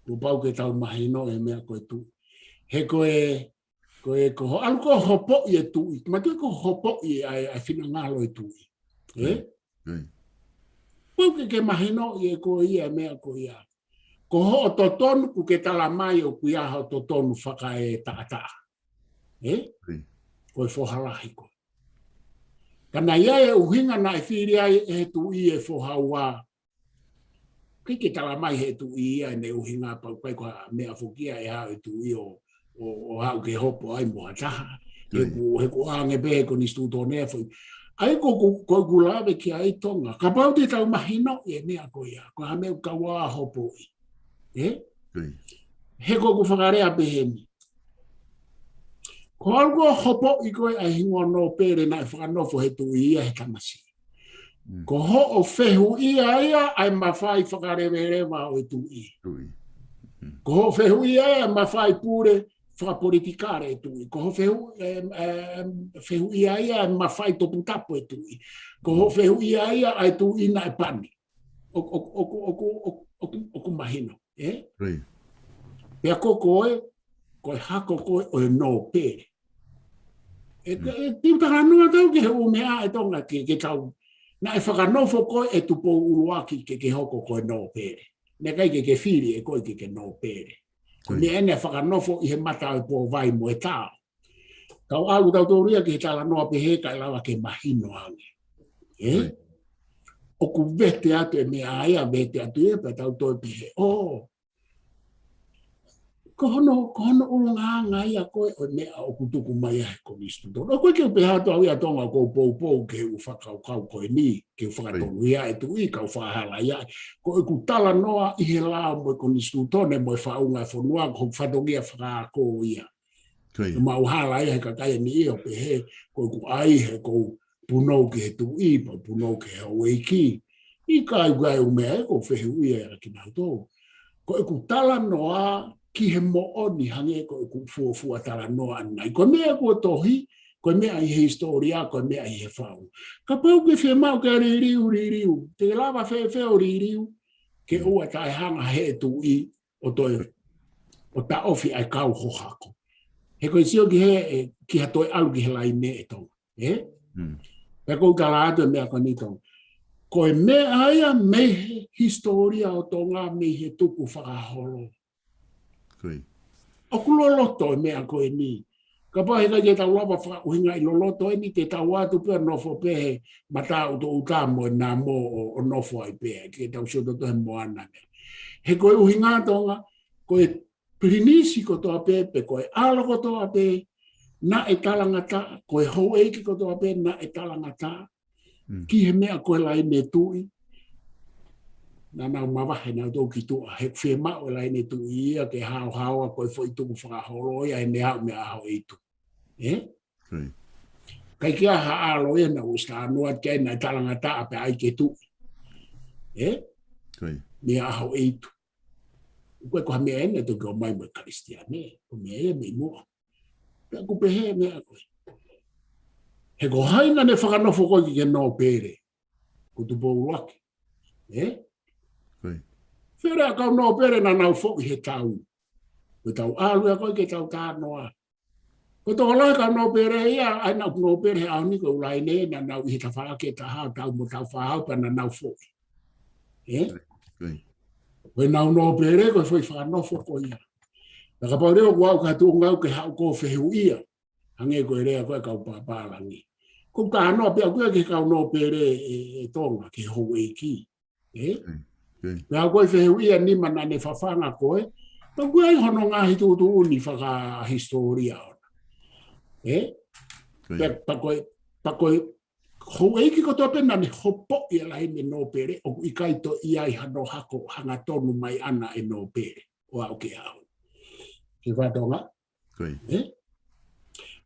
Kuo pau ke tau mahinoʻi e meʻa ko e tuʻi. He ko e, ko e, ko ho-, ʻalu ko hopoʻi e tuʻi. Mātuʻaki ko hopoʻi ʻa e, ʻa e finangalo e tuʻi. Ē? Pau ke ke mahinoʻi ʻe koe ia e meʻa ko ia. Ko hoʻo totonu ʻoku ke tala mai ʻoku ʻi ai hoʻo totonu fakaetaʻataʻa. Ē? Ko e foha lahi koe. Ka naʻe ʻi ai e ʻuhinga naʻe fili ai ʻe he tuʻi e foha ua. ʻIkai ke tala mai he tuʻi ia ʻene ʻuhinga pau ʻikai ko ha meʻa foki ia ʻe haʻu e tuʻi ʻo, ʻo, ʻo haʻu ke hopo ai mo ha taha. He kuo, he kuo ʻoange pē he konisitūtone foʻi. ʻA ia ko, ko, ko ʻeku lave ki ai Tonga. Kapau te tau mahinoʻi e meʻa ko ia. Ko ha meʻa ʻoku kau ai hopoʻi. Ē? He ko ʻeku fakalea pehē ni. Ko ʻalu ko hopoʻi ko e ʻa e hingoa nōpele naʻe fakanofo he tuʻi ia he tamasiʻi. Ko hoʻo fehuʻia ia ʻa e mafai fakaleveleva ʻo e tuʻi. Ko hoʻo fehuʻia ia ʻa e mafai pule fakapolitikale e tuʻi. Ko hoʻo fehu-, ē, ē, fehuʻia ia ʻa e mafai toputapu e tuʻi. Ko hoʻo fehuʻia ia ʻa e tuʻi naʻe pani. ʻOku, ʻoku, ʻoku, ʻoku, ʻoku, ʻoku, ʻoku mahino, ē? Pea ko koe, ko e hako koe ʻo e nōpele. ʻE, ʻe, ʻe, te u talanoa atu ki he ʻū meʻa ʻe Tonga ke, ke tau. Naʻe fakanofo koe ʻe Tupou ʻUluaki ke, ke hoko ko e nōpele. Naʻe ʻikai ke, ke fili ʻe koe ke, ke nōpele. Ko e meʻa ʻeni naʻe fakanofo ʻi he mata ʻo e pōvai mo e tao. Tau ʻalu tautolu ia ki he talanoa pehē kae lava ke mahino ange. Ē? ʻOku vete atu e meʻa ia, vete atu ia, pea tau toe pehē. ʻŌ. Ko hono, ko hono ʻulungaanga ia ko e ʻo e meʻa ʻoku tuku mai ʻe he konisitūtone. ʻOku ʻikai ke u pehē atu au ia Tonga ʻoku ou poupou ki he ʻū fakakaukau ko eni, ke u fakatonu ia e tuʻi, kau fakahala ia. Ko ʻeku talanoa ʻi he lao mo e konisitūtone, mo e faʻunga e fonua, ko hoku fatongia fakaako ia. Ko e maʻu hala ia he kakai ʻe niʻihi ʻo pehē, ko ʻeku ʻai he ʻoku ou punou ki he tuʻi, pe punou ki he houʻeiki. ʻIkai, ʻikai ʻū meʻa ē ʻoku ou fehuʻia ia kinautolu. Ko ʻeku talanoa ki he moʻoni hangē ko ʻeku fuofua talanoa ʻanenai. Ko e meʻa kuo tohi, ko e meʻa ʻi he hisitōlia, ko e meʻa ʻi he faʻu. Kapau ʻoku ke fiemaʻu ke liliu, liliu. Te ke lava fēfē ʻo liliu, ke ʻoua taʻehanga he tuʻi, ʻo toe, ʻo taʻofi ʻa e kau hohako. He ko e sio ki he, ē, ki ha toe ʻalu ki he laine ʻe Tonga. Ē? Pea ʻoku ou tala atu e meʻa ko eni Tonga. Ko e meʻa ia mei he hisitōlia ʻo Tonga mei he tukufakaholo. ʻOku loloto e meʻa ko eni. Kapau heʻikai ke tau lava fakaʻuhingaʻi loloto eni te tau ʻatu pē ʻo nofo pē he mataʻutoʻuta mo e namo ʻo, ʻo nofo ai pē, ke tau sio toto he moana. He ko e ʻuhinga Tonga, ko e pilinisi kotoa pē, pe ko e ʻalo kotoa pē, naʻe talangataʻa, ko e houʻeiki kotoa pē, naʻe talangataʻa, ki he meʻa ko e laine tuʻi, naʻa nau mavahe nautolu ki tuʻa, he fiemaʻu e laine tuʻi ia ke haohaoa ko e foʻi tukufakaholo ia he meʻa ʻo meʻa ʻaho ʻeitu. Ē? ʻIkai ke ʻi ai ha ʻalo ia naʻa ʻosi talanoa ki ai naʻe talangataʻa pea ʻai ke tuʻi. Ē? Meʻa ʻaho ʻeitu. ʻOku ʻikai ko ha meʻa eni naʻe toki ʻomai mo e Kalisitiane, ko e meʻa ia mei muʻa. Pea ʻoku pehē meʻa ko ē. He ko hai naʻa ne fakanofo koe ke ke nōpele. Ko Tupou ʻUluaki. Ē? Fele ʻa e kau nōpele naʻa nau foʻi he tau. Ko e tau ʻalu ia ko ē ke tau talanoa. Ko e tokolahi e kau nōpele ia, ʻa ia naʻa nau nōpele he ʻaho ni ko e ʻū laine naʻa nau ʻi he tafaʻaki ʻe taha, tau mo taha fā hau pea naʻa nau foʻi. Ē? Ko e nau nōpele ko e foʻi fakanofo ko ia. Naʻa kapau leva ʻoku ʻi ai ha tuʻunga ʻoku ke haʻu ʻo fehuʻia. Hangē ko e lea ko ē ʻa e kau pāpālangi. ʻOku ou talanoa pē au ki he kau nōpele ʻe, ʻe Tonga, ki he houʻeiki. Ē? Pea ko e fehuʻia nima naʻa ne fafanga ko ē. Pea ʻoku ʻi ai hono ngaahi tuʻutuʻuni fakahisitōlia ʻona. Ē? Pea, pea ko e, pea ko e houʻeiki kotoa pē naʻa ne hopoʻi e laine nōpele, ʻoku ʻikai toe ʻi ai hano hako hangatonu mai ʻana e nōpele. ʻO aʻu ki he ʻaho ni. Ki he fatongia. Ē?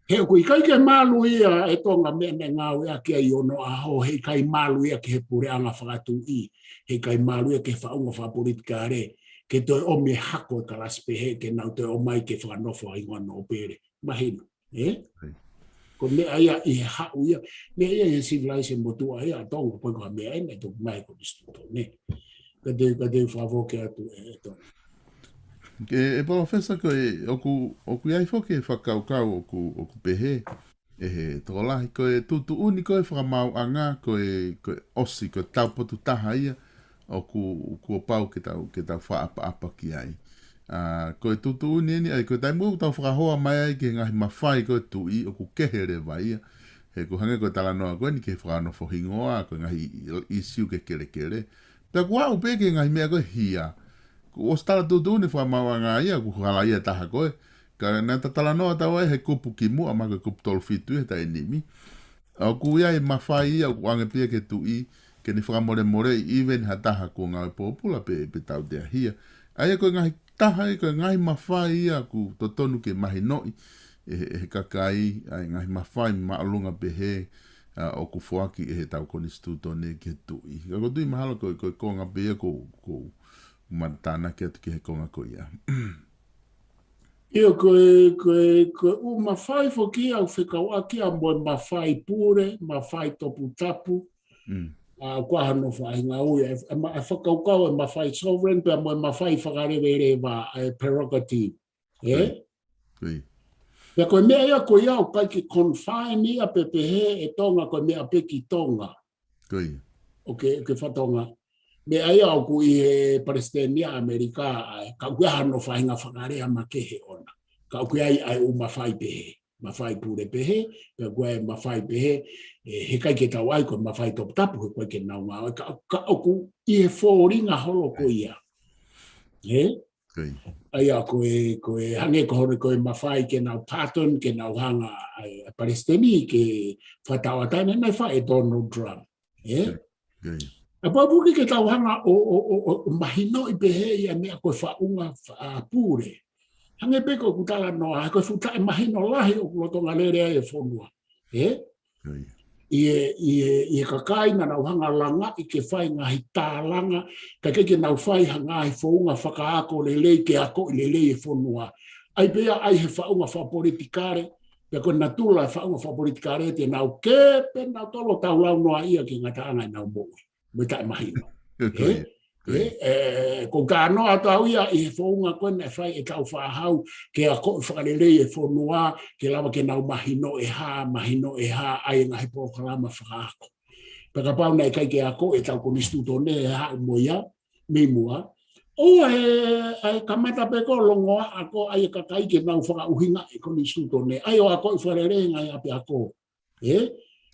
He ʻoku ʻikai ke malu ia ʻe Tonga meʻa naʻe ngāueʻaki ai ʻi onoʻaho, heʻikai malu ia ki he puleʻanga fakatuʻi, heʻikai malu ia ki he faʻunga fakapolitikale, ke toe ʻomi e hako e kalasi pehē, ke nau toe ʻomai ke fakanofo ai hingoa nōpele. Mahino, ē? Ko e meʻa ia ʻi he haʻu ia, meʻa ia ʻi he civilization motuʻa ia ʻa Tonga, ko e ko ha meʻa ʻena ʻe toki mai ko e konisitūtone. Ka te, ka te fakafoki atu ē, ē Tony. ʻE, ʻe Palōfesa ko e, ʻoku, ʻoku ʻi ai foki e fakakaukau ʻoku, ʻoku pehē, ʻe he tokolahi ko e tuʻutuʻuni ko e fakamaauʻanga, ko e, ko e ʻosi, ko e taupotu taha ia, ʻoku, kuo pau ke tau, ke tau fakaʻapaʻapa ki ai. ʻA, ko e tuʻutuʻuni eni, ʻa ia ko e taimi ʻoku tau fakahoa mai ai ki he ngaahi mafai ko e tuʻi, ʻoku kehe leva ia. He ʻoku hangē ko e talanoa ko eni ki he fakanofo hingoa, ko e ngaahi ʻisiū kehekehe. Pea kuo aʻu pē ki he ngaahi meʻa ko e hia. Kuo ʻosi tala tuʻutuʻuni fakamaauʻanga ia, ʻoku hala ia taha ko ē. Ka naʻa ta talanoa atu ai he kupu kimuʻa, mahalo ko e kupu tolu fitu ia he taimi ni. ʻOku ʻi ai e mafai ia, ʻoku ʻoange pē ia ki he tuʻi, ke ne fakamolemoleʻi, even ha taha kuo ngāue pōpula pe, pe tautea hia. ʻA ia ko e ngaahi taha ia, ko e ngaahi mafai ia ʻoku totonu ke mahinoʻi ʻe he, ʻe he kakai, ʻa e ngaahi mafai māʻolunga pehē, ʻa, ʻoku foaki ʻe he tau konisitūtone ki he tuʻi. Ka ʻoku ou tui mahalo ko, ko e konga pē ia ʻoku, ʻoku ma tānaki atu ki he konga ko ia. ʻIo, ko e, ko e, ko e ʻū mafai foki ia ʻoku fekauʻaki ia mo e mafai pule, mafai toputapu, Mm. ʻa, ʻoku ʻi ai hono faʻahinga ui, ʻa e, ʻa e ma-, ʻa e fakakaukau e mafai sovereign, pea mo e mafai fakaleveleva, ʻa e prerogative. Ē? Ko ia. Ko ia. Pea ko e meʻa ia ko ia ʻoku ʻikai ke confine ia pe pehē ʻe Tonga ko e meʻa pē ki Tonga. Ko ia. ʻOku, ʻoku fakatonga. Meʻa ia ʻoku ʻi he palesiteni ʻa ʻAmelika, ʻa e, ka ʻoku ʻi ai hono faʻahinga fakalea makehe ʻona. Ka ʻoku ʻi ai ʻa e ʻū mafai pehē. Mafai pule pehē, pea ʻoku ʻi ai e mafai pehē, ē, heʻikai ke tau ʻai ko e mafai toputapu, heʻikai ke nau ngāue, ka, ka ʻoku ʻi he fōlinga holo ko ia. Ē? Ko ia. ʻA ia ko e, ko e hangē ko hono ko e mafai ke nau pardon, ke nau hanga ʻa e, ʻa e palesiteni ke fakatauʻatāina naʻe fai ʻe Donald Trump. Ē? Ko ia. ʻA pau foki ke tau hanga ʻo, ʻo, ʻo, ʻo, ʻo mahinoʻi pehē ia meʻa ko e faʻunga fa-, ʻa, pule. Hangē pē ko ʻeku talanoa, ko e fuʻu taʻemahino lahi ʻoku lolotonga lele ai e fonua. Ē? Ko ia. ʻI he, ʻi he, ʻi he kakai naʻa nau hanga langaʻi ke fai ngaahi tālanga, kae ʻikai ke nau fai ha ngaahi founga fakaako lelei ke akoʻi lelei e fonua. ʻAi pē ia ʻai he faʻunga fakapolitikale, pea ko e natula e faʻunga fakapolitikale te nau kē pē nautolu ʻo taulaunoaʻia ki he ngataʻanga ʻenau moʻui. Mo e taʻemahino. Ko ia. Ē? Ko ia. Ē, ē, ʻoku ou talanoa atu au ia ʻi he founga ko ē naʻe fai ʻe Tāufaʻāhau ke akoʻi fakalelei e fonua, ke lava ke nau mahino ʻe hā, mahino ʻe hā, ʻai e ngaahi polokalama fakaako. Pea kapau naʻe ʻikai ke akoʻi ʻe he tau konisitūtone ʻe haʻu mo ia, mei muʻa. ʻOua ʻe, ʻai kamata pē ko e longoaʻa ko ē ʻa e kakai ke nau fakaʻuhingaʻi e konisitūtone. ʻAi ʻo akoʻi fakalelei e ngaahi ʻapiako. Ē?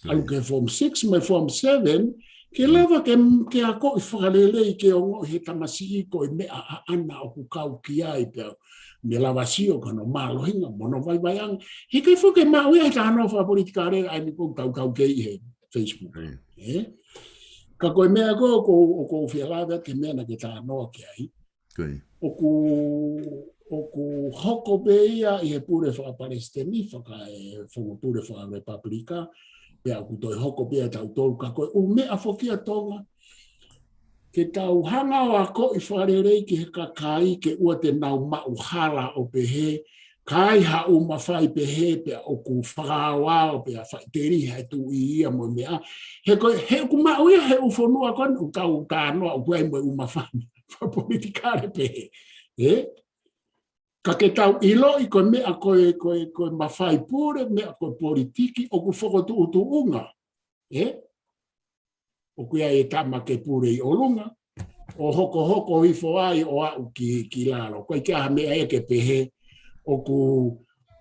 ʻAlu ki he form six mo e form seven, ke lava ke, ke akoʻi fakalelei ke ongoʻi he tamasiʻi ko e meʻa ʻaʻana ʻoku kau ki ai pea mo e lava sio ki hono mālohinga, mo hono vaivaiʻanga. Heʻikai foki ke maʻu ia he talanoa fakapolitikale ʻa eni ʻoku tau kau ki ai he Facebook. Ko ia. Ē? Ka ko e meʻa ko ē ʻoku, ʻoku ou fie lave atu ki he meʻa naʻa ke talanoa ki ai. Ko ia. ʻOku, ʻoku hoko pē ia ʻi he pule fakapalesiteni, faka-, ē, founga pule fakalepapulika, pea ʻoku toe hoko pē ia ʻia tautolu ka ko e ʻū meʻa foki ʻa Tonga. Ke tau hanga ʻo akoʻi fakalelei ki he kakai ke ʻoua te nau maʻu hala ʻo pehē, ka ʻi ai ha ʻū mafai pehē pea ʻoku fakaaoao pea faʻiteliha e tuʻi ia mo e meʻa. He ko e, he ʻoku maʻu ia he ʻū fonua ko eni ʻoku tau talanoa ʻoku ʻi ai mo e ʻū mafai fakapolitikale pehē. Ē? Ka ke tau ʻiloʻi ko e meʻa ko e, ko e, ko e mafai pule, meʻa ko e politiki, ʻoku fokotuʻutuʻunga. Ē? ʻOku ʻi ai e tama ke pule ʻi ʻolunga, ʻo hokohoko hifo ai ʻo aʻu ki, ki lalo. ʻOku ʻikai ke ʻi ai ha meʻa ia ke pehē, ʻoku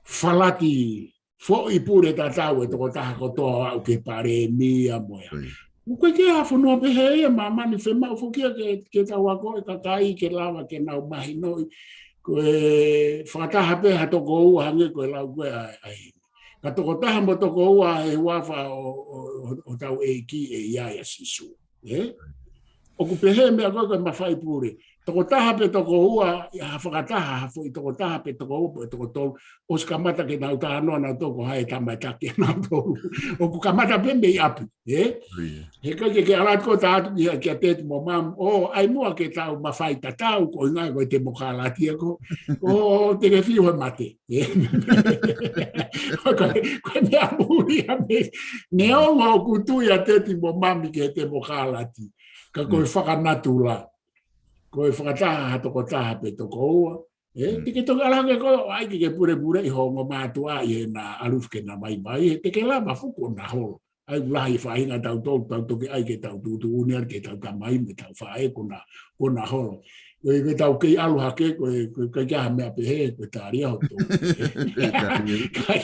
falati foʻi pule tatau e tokotaha kotoa ʻo aʻu ki he palēmia mo ia. Ko ia. ʻOku ʻikai ke ʻi ai ha fonua pehē ia ʻi māmani, fiemaʻu foki ia ke, ke tau akoʻi e kakai ke lava ke nau mahinoʻi. Ko e fakataha pē ha toko ua hangē ko e lau ko ē ʻa, ʻa e. Ka tokotaha mo e toko ua he huafa ʻo, ʻo, ʻo, ʻo hotau ʻEiki ʻe ʻi ai ʻa Sīsū. Ē? ʻoku pehē meʻa ko ē ko e mafai pule. Tokotaha pe tokoua, ha fakataha, ha foʻi tokotaha pe tokoua pe tokotolu, ʻosi kamata ke nau talanoa nautolu ko hai e tama ʻe taki ʻanautolu. ʻOku kamata pē mei ʻapi, ē? He ʻikai ke ke ala atu ko ē ʻo tā atu ki ha, kia Teti mo Mami, ʻo ʻai muʻa ke tau mafai tatau, ko e ʻuhinga ko e temokalati ko, ʻo te ke fiu he mate. Ko e, ko e meʻa muli ia mei, neongo ʻoku tui ʻa Teti mo Mami ki he temokalati, ka ko e fakanatula. Ko e fakataha ha tokotaha pe tokoua. Ē, te ke toki ala ke ko ʻai ke ke pulepule ʻi ho ongo mātuʻa ʻi heʻena ʻalu ke na maimai, he te ke lava fuku ʻo na holo. ʻAi ʻoku lahi e faʻahinga ʻo tautolu, tau toki ʻai ke tau tuʻutuʻuni ʻa e, ke tau tamai mo ʻetau faʻē ko na, ko na holo. Ko e, ko e tau kei ʻalu hake, ko e, ko e, ko e ʻikai ha meʻa pehē, ko e tali ʻa hoto. ʻIkai,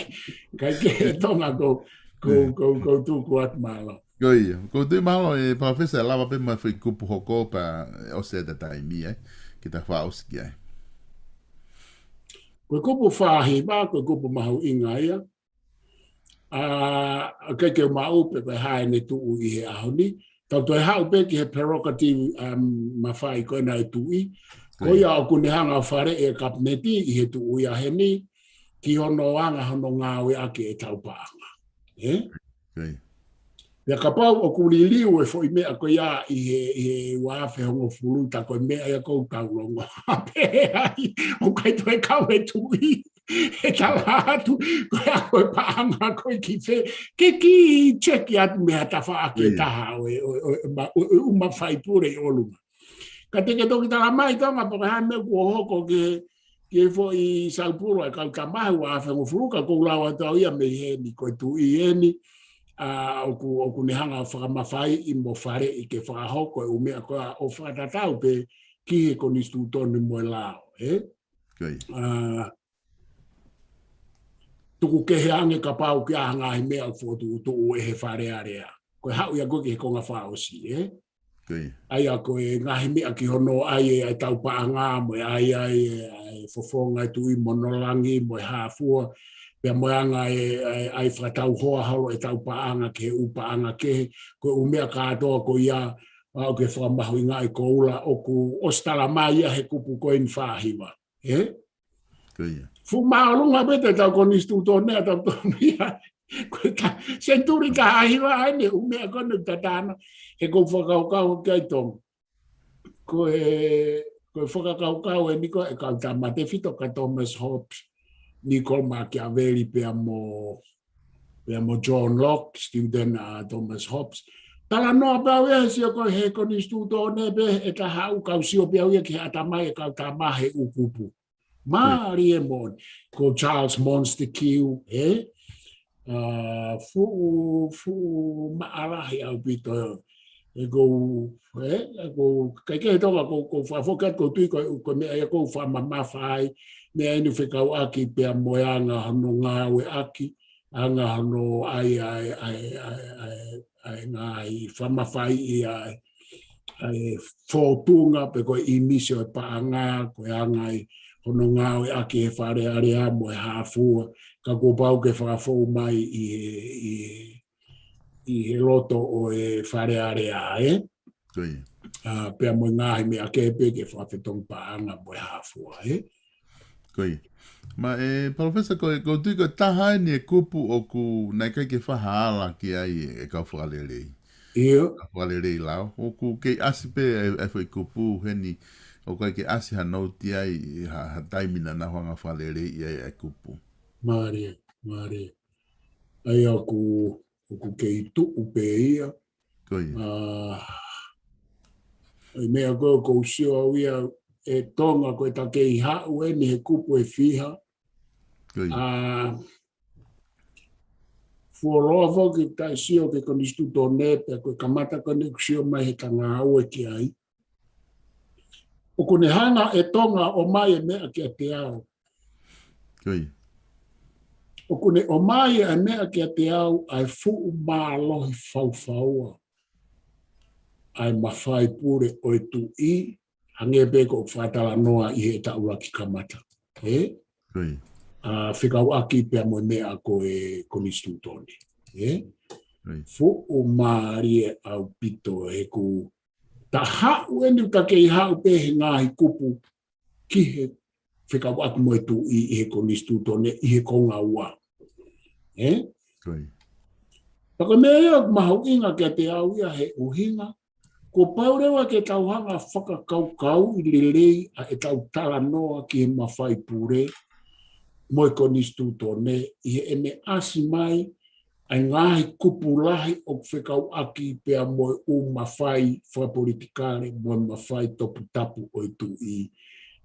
ʻikai ke Tonga ko, ko, ko, ko tuku atu mālō. Ko ia, ko tui mālō e Palōfesa ʻe lava pē mo e foʻi kupu hoko pea ʻosi ʻeta taimi ai, ke ta fakaʻosi ki ai. Ko e kupu fā hiva, ko e kupu mahuʻinga ia. ʻA, ʻikai ke u maʻu pe ko e hā ʻene tuʻu ʻi he ʻaho ni. Tau toe haʻu pē ki he prerogative, um, mafai ko ena ʻo e tuʻi. Ko ia ʻoku ne hanga ʻo faleʻi e kapineti ʻi he tuʻi ʻa heni, ki hono anga hono ngāueʻaki ʻetau paʻanga. Ē? Pea kapau ʻoku liliu e foʻi meʻa ko ia ʻi he, ʻi he ua afe hongofulu, tā ko e meʻa ia ʻoku ou taulongo. Pea ʻoku ʻikai toe kau e tuʻi he tala atu, ko e ʻa ko e paʻanga ko ē ki fē, ke kiʻi check atu mei ha tafaʻaki ʻe taha ʻo e, ʻo e, ʻo e, ʻo e, ʻo e, ʻo e mafai pule ʻi ʻolunga. Ka te ke toki tala mai Tonga pe ko e hā e meʻa kuo hoko ki he, ki he foʻi saupulu ʻa e kau tama he ua afe hongofulu, ka ʻoku ou lau atu au ia mei heni, ko e tuʻi eni, ʻa, ʻoku, ʻoku ne hanga ʻo fakamafaiʻi mo faleʻi ke fakahoko e ʻū meʻa ko ia ʻo fakatatau pē ki he konisitūtone mo e lao, ē? ʻA, tuku kehe ange kapau ʻoku ʻi ai ha ngaahi meʻa ʻoku fokotuʻutuʻu ʻe he Fale Alea. Ko e haʻu ia ko ē ki he konga fakaʻosi, ē? ʻA ia ko e ngaahi meʻa ki hono ʻai ʻa ʻetau paʻanga mo e ʻai ʻa e, ʻa e fofonga e tuʻi mo hono langi mo e hā fua, pea mo e anga e, ʻa e, ʻa e fakatauhoa holo ʻetau paʻanga ki he ʻū paʻanga kehe, ko e ʻū meʻa kātoa ko ia, ʻa, ʻoku ke fakamahuʻingaʻi koula, ʻoku ʻosi tala mai ia he kupu ko eni fā hiva. Ē? Fuʻu māʻolunga pē ʻetau konisitūtone ʻa tautolu ia. Ko e ta-, senituli taha hiva ʻa eni ʻū meʻa ko eni ʻoku ta talanoa. He ʻoku ou fakakaukau ki ai Tonga. Ko e, ko e fakakaukau eni ko e kau tama tefito kia Thomas Hobbes, Niccolo Machiavelli pea mo, pea mo John Locke, student ʻa Thomas Hobbes. Talanoa pē au ia he sio ko e he konisitūtone pē ʻe taha ʻoku ou sio pē au ia ki he ʻatamai e kau tama he ʻū kupu. Mālie moʻoni. Ko Charles Montesquieu, ē? ʻA, fuʻu, fuʻu maʻalahi ʻaupito. ʻOku ou, ē? ʻOku ou, ʻikai ke he Tonga ʻoku ou, ʻoku ou fakafoki atu ʻoku ou tui ko, ko e meʻa ia ʻoku ou fakamamafa ai. Meʻa eni fekauʻaki pea mo e anga hono ngāueʻaki, anga hono ʻai, ʻai, ʻai, ʻai, ʻai, ʻai ngaahi fakamafaiʻi ʻa e, ʻa e fōtunga pe ko e ʻīmisi ʻo e paʻanga, ko e anga ʻi hono ngāueʻaki he Fale Alea mo e hā fua, ka kuo pau ke fakafou mai ʻi he, ʻi he, ʻi he loto ʻo e Fale Alea, ē? ʻA, pea mo e ngaahi meʻa kehe pē ke fakafetongi paʻanga mo e hā fua, ē? Ko ia. Ma e, Palōfesa, ko e, ʻoku ou tui ko e taha eni e kupu ʻoku naʻe ʻikai ke fai ha ala ki ai e kau fakalelei. ʻIo. Kau fakalelei lao. ʻOku kei ʻasi pē e, e foʻi kupu heni, ʻoku ʻikai ke ʻasi ha nouti ai ha, ha taimi naʻa nau hanga fakalelei ai e kupu. Mālie, mālie. ʻA ia ʻoku, ʻoku kei tuʻu pē ia. Ko ia. ʻA, e meʻa ko ē ʻoku ou sio au ia ʻe Tonga ko e ta kei haʻu eni he kupu ʻe fiha. Ko ia. ʻA, fuoloa foki ta sio ki he konisitūtone pea ko e kamata ko eni ʻoku sio mai he ta ngāue ki ai. ʻOku ne hanga ʻe Tonga ʻo ʻomai e meʻa kiate au. Ko ia. ʻOku ne ʻomai e meʻa kiate au ʻa e fuʻu mālohi faufaua ʻa e mafai pule ʻo e tuʻi, hangē pē ko ʻeku fakatalanoa ʻi heʻeta ʻuluaki kamata. Ē? Ko ia. ʻA, fekauʻaki pea mo e meʻa ko e konisitūtone. Ē? Ko ia. Fuʻu mālie ʻaupito he ʻoku Ta haʻu eni, ta kei haʻu pē he ngaahi kupu ki he fekauʻaki mo e tuʻi ʻi he konisitūtone ʻi he konga ua. Ē? Ko ia. Pea ko e meʻa ia ʻoku mahuʻinga kiate au ia he ʻuhinga, kuo pau leva ke tau hanga fakakaukauʻi lelei ʻa ʻetau talanoa ki he mafai pule mo e konisitūtone ʻi heʻene ʻasi mai ʻa e ngaahi kupu lahi ʻoku fekauʻaki pea mo e ʻū mafai fakapolitikale mo e mafai toputapu ʻo e tuʻi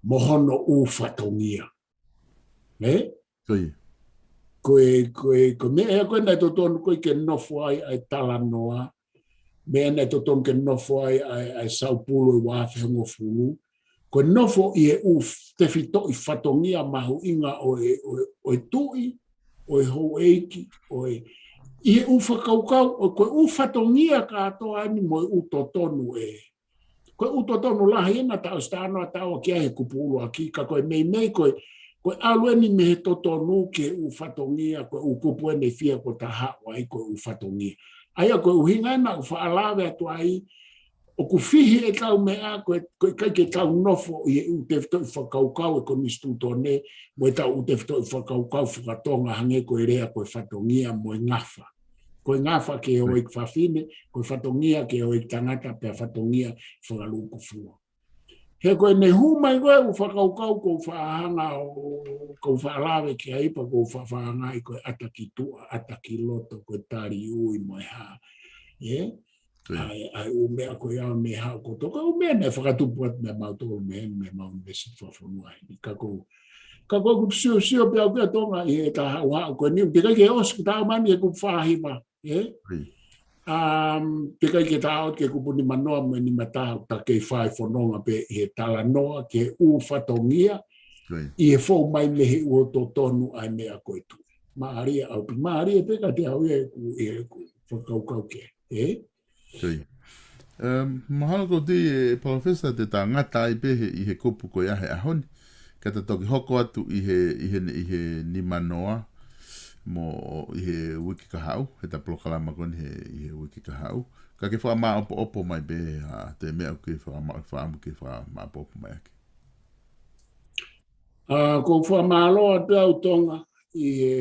mo hono ʻū fatongia. Ē? Ko ia. Ko e, ko e, ko e meʻa ē ko ē naʻe totonu ko ē ke nofo ai ʻa e talanoa, meʻa naʻe totonu ke nofo ai ʻa e, ʻa e saupulu ʻi he uaafe hongofulu, ko e nofo ʻi he ʻū f-, tefitoʻi fatongia mahuʻinga ʻo e, ʻo e, ʻo e tuʻi, ʻo e houʻeiki, ʻo e, ʻi he ʻū fakakaukau, ʻo ko e ʻū fatongia kātoa eni mo e ʻū totonu ē. Ko e ʻū totonu lahi ena ta ʻosi talanoa taua ki ai he kupu ʻuluaki, ka ko e meimei ko e, ko e ʻalu eni mei he totonu ki he ʻū fatongia, ko e ʻū kupu eni ʻe fiha kuo ta haʻu ai ko e ʻū fatongia. ʻA ia ko e ʻuhinga ena ʻoku faʻa lave atu ai, ʻoku fihi ʻetau meʻa, ko e, ko e ʻikai ke tau nofo ʻi he ʻū tefitoʻi fakakaukau ʻe konisitūtone, mo ʻetau ʻū tefitoʻi fakakaukau fakatonga hangē ko e lea ko e fatongia mo e ngafa. Ko e ngafa ki he houʻeiki fafine, ko e fatongia ki he houʻeiki tangata, pea fatongia fakalūkufua. He ko ʻene hū mai ko ē ʻū fakakaukau ʻoku ou faʻa hanga ʻo, ʻoku ou faʻa lave ki ai pea ʻoku ou faʻa, faʻa hanga ʻi ko e ʻata ki tuʻa, ʻata ki loto, ko e tali ui mo e hā. Ē? Ko ia. ʻA e, ʻa e ʻū meʻa ko ia ʻoku ne haʻu ko toka ʻū meʻa naʻe fakatupu atu mei mautolu mei, mei mau mesi fafonua heni. Ka ʻoku ou, ka ʻoku ou siosio pē au kia Tonga ʻi he ta haʻu haʻu ko eni, teʻeki ai ke ʻosi kuo ta ʻomai eni he kupu fā hiva. Ē? Ko ia. Um, teʻeki ai ke ta ʻoatu ki he kupu nima noa mo e nima taha, ta kei fai fononga pē ʻi he talanoa ki he ʻū fatongia, Ko ia. ʻi he fou mai mei he ʻū totonu ʻa e meʻa ko e tuʻi. Mālie ʻaupito, mālie pē kiate au ia ʻeku, ʻeku fakakaukau ki ai. Ē? Ko ia. Um, mahalo ʻoku ou tui ē Palōfesa te ta ngata ai pē he, ʻi he kupu ko ia he ʻaho ni. Ka ta toki hoko atu ʻi he, ʻi he, ʻi he nima noa mo ʻi he uike kahaʻu, he ta polokalama ko eni he, ʻi he uike kahaʻu. Ka ke fakamāʻopoʻopo mai pē ha toe meʻa ʻoku ke fakama-, fakaʻamu ke fakamāʻopoʻopo mai ʻaki. ʻA, ʻoku ou fakamālō atu au Tonga ʻi he,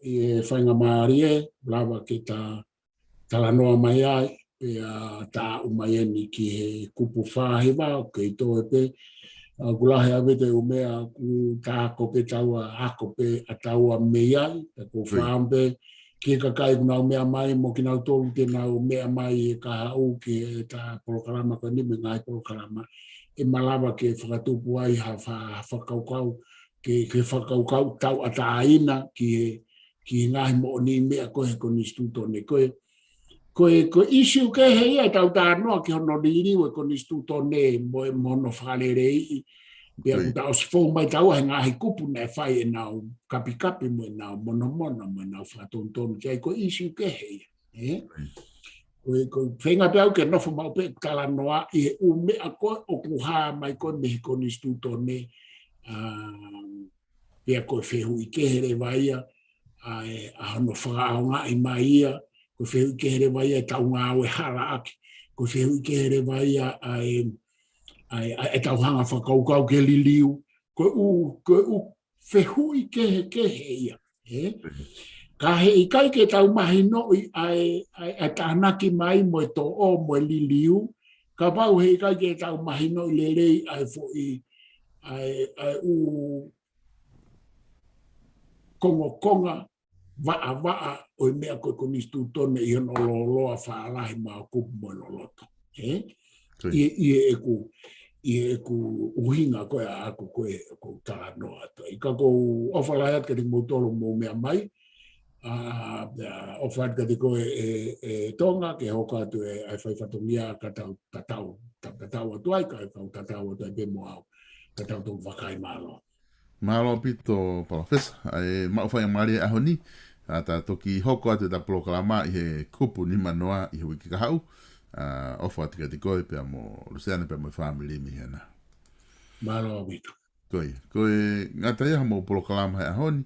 ʻi he faingamālie, lava ke ta talanoa mai ai, pea ta aʻu mai eni ki he kupu fā hiva, ʻoku kei toe pē. ʻA, ʻoku lahi ʻaupito e ʻū meʻa ʻoku ta ako pē taua, ako pē ʻa taua mei ai, pea ʻoku ou Ko ia. fakaʻamu pē ki he kakai ʻoku nau meʻa mai, mo kinautolu te nau meʻa mai he kahaʻu ki he ta polokalama ko eni mo e ngaahi polokalama, ʻe malava ke fakatupu ai ha fa-, ha fakakaukau, ke, ke fakakaukau tauʻatāina ki he, ki he ngaahi moʻoniʻi meʻa ko ē he konisitūtone. Ko e, ko e, ko e ʻīsiu kehe ia ʻetau talanoa ki hono liliu e konisitūtone mo e, mo hono fakaleleiʻi. Pea Ko ia. ʻoku ta ʻosi fou mai taua he ngaahi kupu naʻe fai ʻenau kapikapi mo ʻenau monomono mo ʻenau fakatonutonu ki ai, ko e ʻīsiu kehe ia. Ē? Ko ia. Ko e, ko e feinga pē au ke nofo maʻu pē talanoa ʻi he ʻū meʻa ko ē ʻoku hā mai ko ē mei he konisitūtone, ʻa, pea ko e fehuʻi kehe leva ia, ʻa e, ʻa hono fakaʻaongaʻi mai ia, ko e fehuʻi kehe leva ia ʻetau ngāue halaʻaki, ko e fehuʻi kehe leva ia ʻa e, ʻa e, ʻa e, ʻetau hanga fakakaukau ke liliu, ko e ʻū, ko e ʻū fehuʻi kehekehe ia, ē? Ka heʻikai ke tau mahinoʻi ʻa e, ʻa e, ʻa e tānaki mai mo e toʻo mo e liliu, kapau heʻikai ke tau mahinoʻi lelei ʻa e foʻi, ʻa e, ʻa e ʻū kongokonga vaʻavaʻa ʻo e meʻa ko e konisitūtone ʻi hono lōloa faʻa lahi maʻa kupu mo e loloto. Ē? Ko ia. ʻI, ʻi heʻeku, ʻi heʻeku ʻuhinga ko ē ʻaʻaku ko ē ʻoku ou talanoa atu ai. Ka ʻoku ou ʻofa lahi atu kiate kimoutolu mou meʻa mai. ʻA, ʻa, ʻofa atu kiate koe ē, ē, ē Tonga, ke hoko atu e, ʻa e fai fatongia ka tau, ka tau, ka tau tatau atu ai, ka tau tatau atu ai pē mo au. Ka tau toki vakai, mālō. Mālō ʻaupito, Palōfesa. ʻA e maʻu faingamālie he ʻaho ni, ʻa, ta toki hoko atu ʻeta polokalama ʻi he kupu nima noa ʻi he uike kahaʻu. ʻA, ʻofa atu kiate koe pea mo Luseane pea mo e fāmili mei hena. Mālō ʻaupito. Ko ia. Ko e ngata ia homou polokalama he ʻaho ni,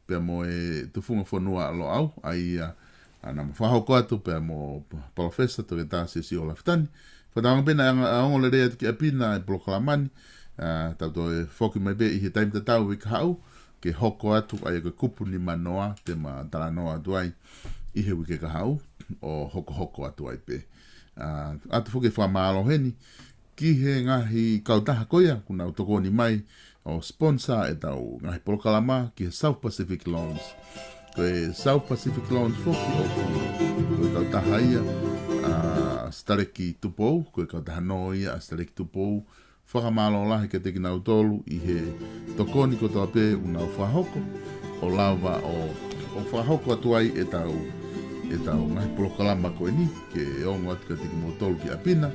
pea mo e Tufunga Fonua ʻa Loʻau, ʻa ia, ʻa, naʻa ma fakahoko atu pea mo Palōfesa Toketā Siosiua Lafitani, ʻOku tau anga pē naʻe anga-, anga ongoongo lelei atu ki ʻapi na e polokalama ni, ʻa, tau toe foki mai pē ʻi he taimi tatau ʻi he kahaʻu, ke hoko atu ai ko e kupu nimanoa te ma talanoa atu ai ʻi he uike kahaʻu, ʻo hokohoko atu ai pē. ʻA, ʻoatu foki e fakamālō heni ki he ngaahi kautaha ko ia, ʻoku nau tokoni mai ʻo sponsor ʻetau ngaahi polokalama ki he South Pacific Loans. Ko e South Pacific Loans foki ʻoku, ko e kautaha ia ʻa Sitaleki Tupou, ko e kautaha nō ia ʻa Sitaleki Tupou, fakamālō lahi kiate kinautolu ʻi he tokoni kotoa pē ʻoku nau fakahoko, ʻo lava ʻo, ʻo fakahoko atu ai ʻetau, ʻetau ngaahi polokalama ko eni, ke ongo atu kiate kimoutolu ki ʻapi na.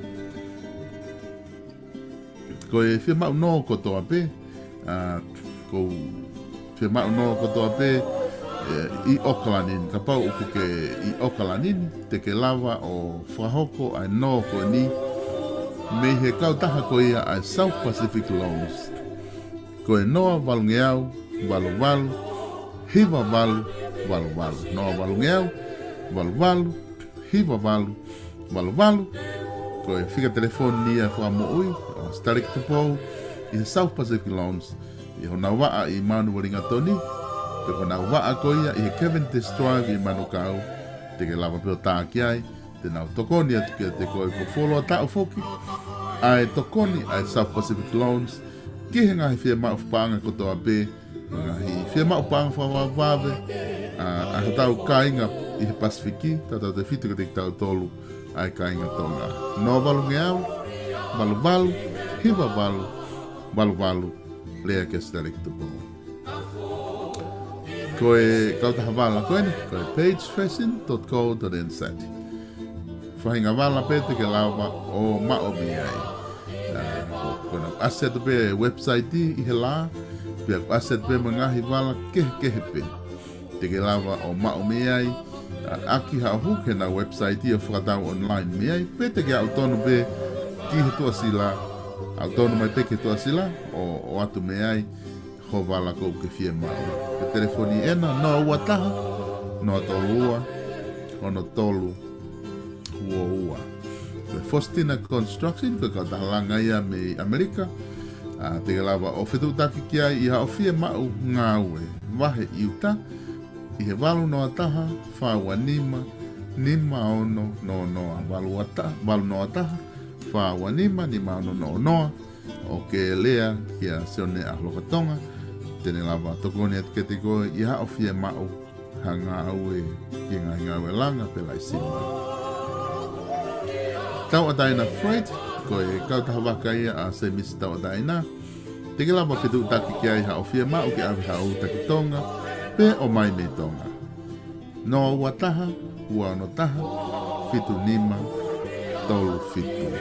Ko e fiemaʻu nō kotoa pē, ʻa, ko e fiemaʻu nō kotoa pē, ʻe, ʻi ʻAokalani ni, kapau ʻoku ke ʻi ʻAokalani ni, te ke lava ʻo fakahoko ʻa e nō ko eni, mei he kautaha ko ia ʻa e South Pacific Loans. Ko e noa valungeau, valu valu, hiva valu, valu valu. Noa valungeau, valu valu, hiva valu, valu valu. Ko e fika telefoni ia fakamoʻui ʻa Sitaleki Tupou ʻi he South Pacific Loans, ʻi honau vaʻa ʻi Manurewa Lingatoni, pe ko honau vaʻa ko ia ʻi he Cavendish Drive ʻi Manukau, te ke lava pē ʻo tā ki ai, te nau tokoni atu kiate koe. Ko e fuoloa taʻu foki ʻa e tokoni ʻa e South Pacific Loans ki he ngaahi fiemaʻu paʻanga kotoa pē, ngaahi fiemaʻu paʻanga fakavavevave, ʻa, ʻa hotau kāinga ʻi he Pasifiki, tautautefito kiate kitautolu ʻa e kāinga Tonga. Noa valungeau, valu valu, hiva valu, valu valu, lea kia Sitaleki Tupou. Ko e kautaha vala ko eni, ko e page fashion dot co dot N Z. Faʻahinga vala pē te ke lava ʻo maʻu mei ai. ʻA, ko, ko ʻenau ʻasi atu pē website ʻi he lā, pea ʻoku ʻasi atu pē mo e ngaahi vala kehekehe pē te ke lava ʻo maʻu mei ai, ʻa, ʻaki haʻo hū ki heʻenau website ʻo fakatau online mei ai, pe te ke aʻu tonu pē ki he tuʻasila, aʻu tonu mai pē ki he tuʻasila, ʻo, ʻo ʻoatu mei ai ho vala ʻoku ke fiemaʻu. Ko e telefoni ena, noa ua taha, noa tolu ua, ono tolu, ua ua. Ko e Faustina Construction, ko e kautaha langa ia mei ʻAmelika. ʻA, te ke lava ʻo fetuʻutaki ki ai ʻi haʻo fiemaʻu ngāue vahe ʻi ʻuta, ʻi he valu noa taha, fā ua nima, nima ono noa noa, valu ua taha, valu noa taha, fā ua nima, nima ono noa noa. ʻOku ke lea kia Sione ʻAholokatonga, te ne lava tokoni atu kiate koe ʻi haʻo fiemaʻu ha ngāue ki he ngaahi ngāue langa pe laisini. Tauʻatāina Freight, ko e kautaha vaka ia ʻa Semisi Tauʻatāina, te ke lava fetuʻutaki ki ai haʻo fiemaʻu ke ʻave haʻo uta ki Tonga, pe ʻomai mei Tonga. Noa ua taha, ua ono taha, fitu nima, tolu fitu.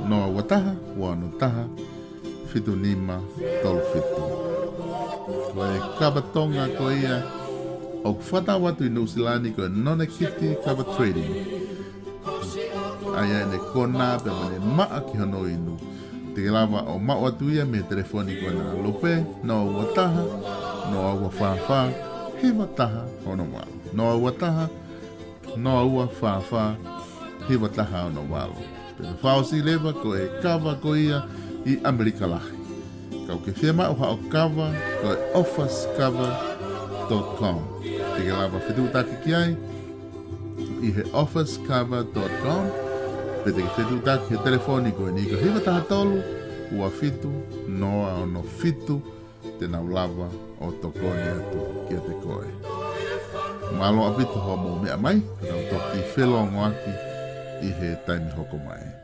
Noa ua taha, ua ono taha, fitu nima, tolu fitu. Ko e kava Tonga ko ia ʻoku fakatau atu ʻi Nuʻusila ni ko e Nonekiti Kava Trading. ʻA ia ʻene kona pea mo ʻene maʻa ki hono inu. Te ke lava ʻo maʻu atu ia mei he telefoni ko ena, Lupe, noa ua taha, noa ua fā fā, hiva taha ono valu. Noa ua taha, noa ua fā fā, hiva taha ono valu. Pea fakaʻosi leva ko e kava ko ia ʻi ʻAmelika lahi. Kapau ʻoku ke fiemaʻu haʻo kava, ko e office cover dot com. Te ke lava fetuʻutaki ki ai ʻi he office cover dot com, pe te ke fetuʻutaki he telefoni ko eni ko e hiva taha tolu, ua fitu, noa ono fitu, te nau lava ʻo tokoni atu kiate koe. Mālō ʻaupito hoʻomou meʻa mai, ka tau toki felōngoaki ʻi he taimi hoko mai.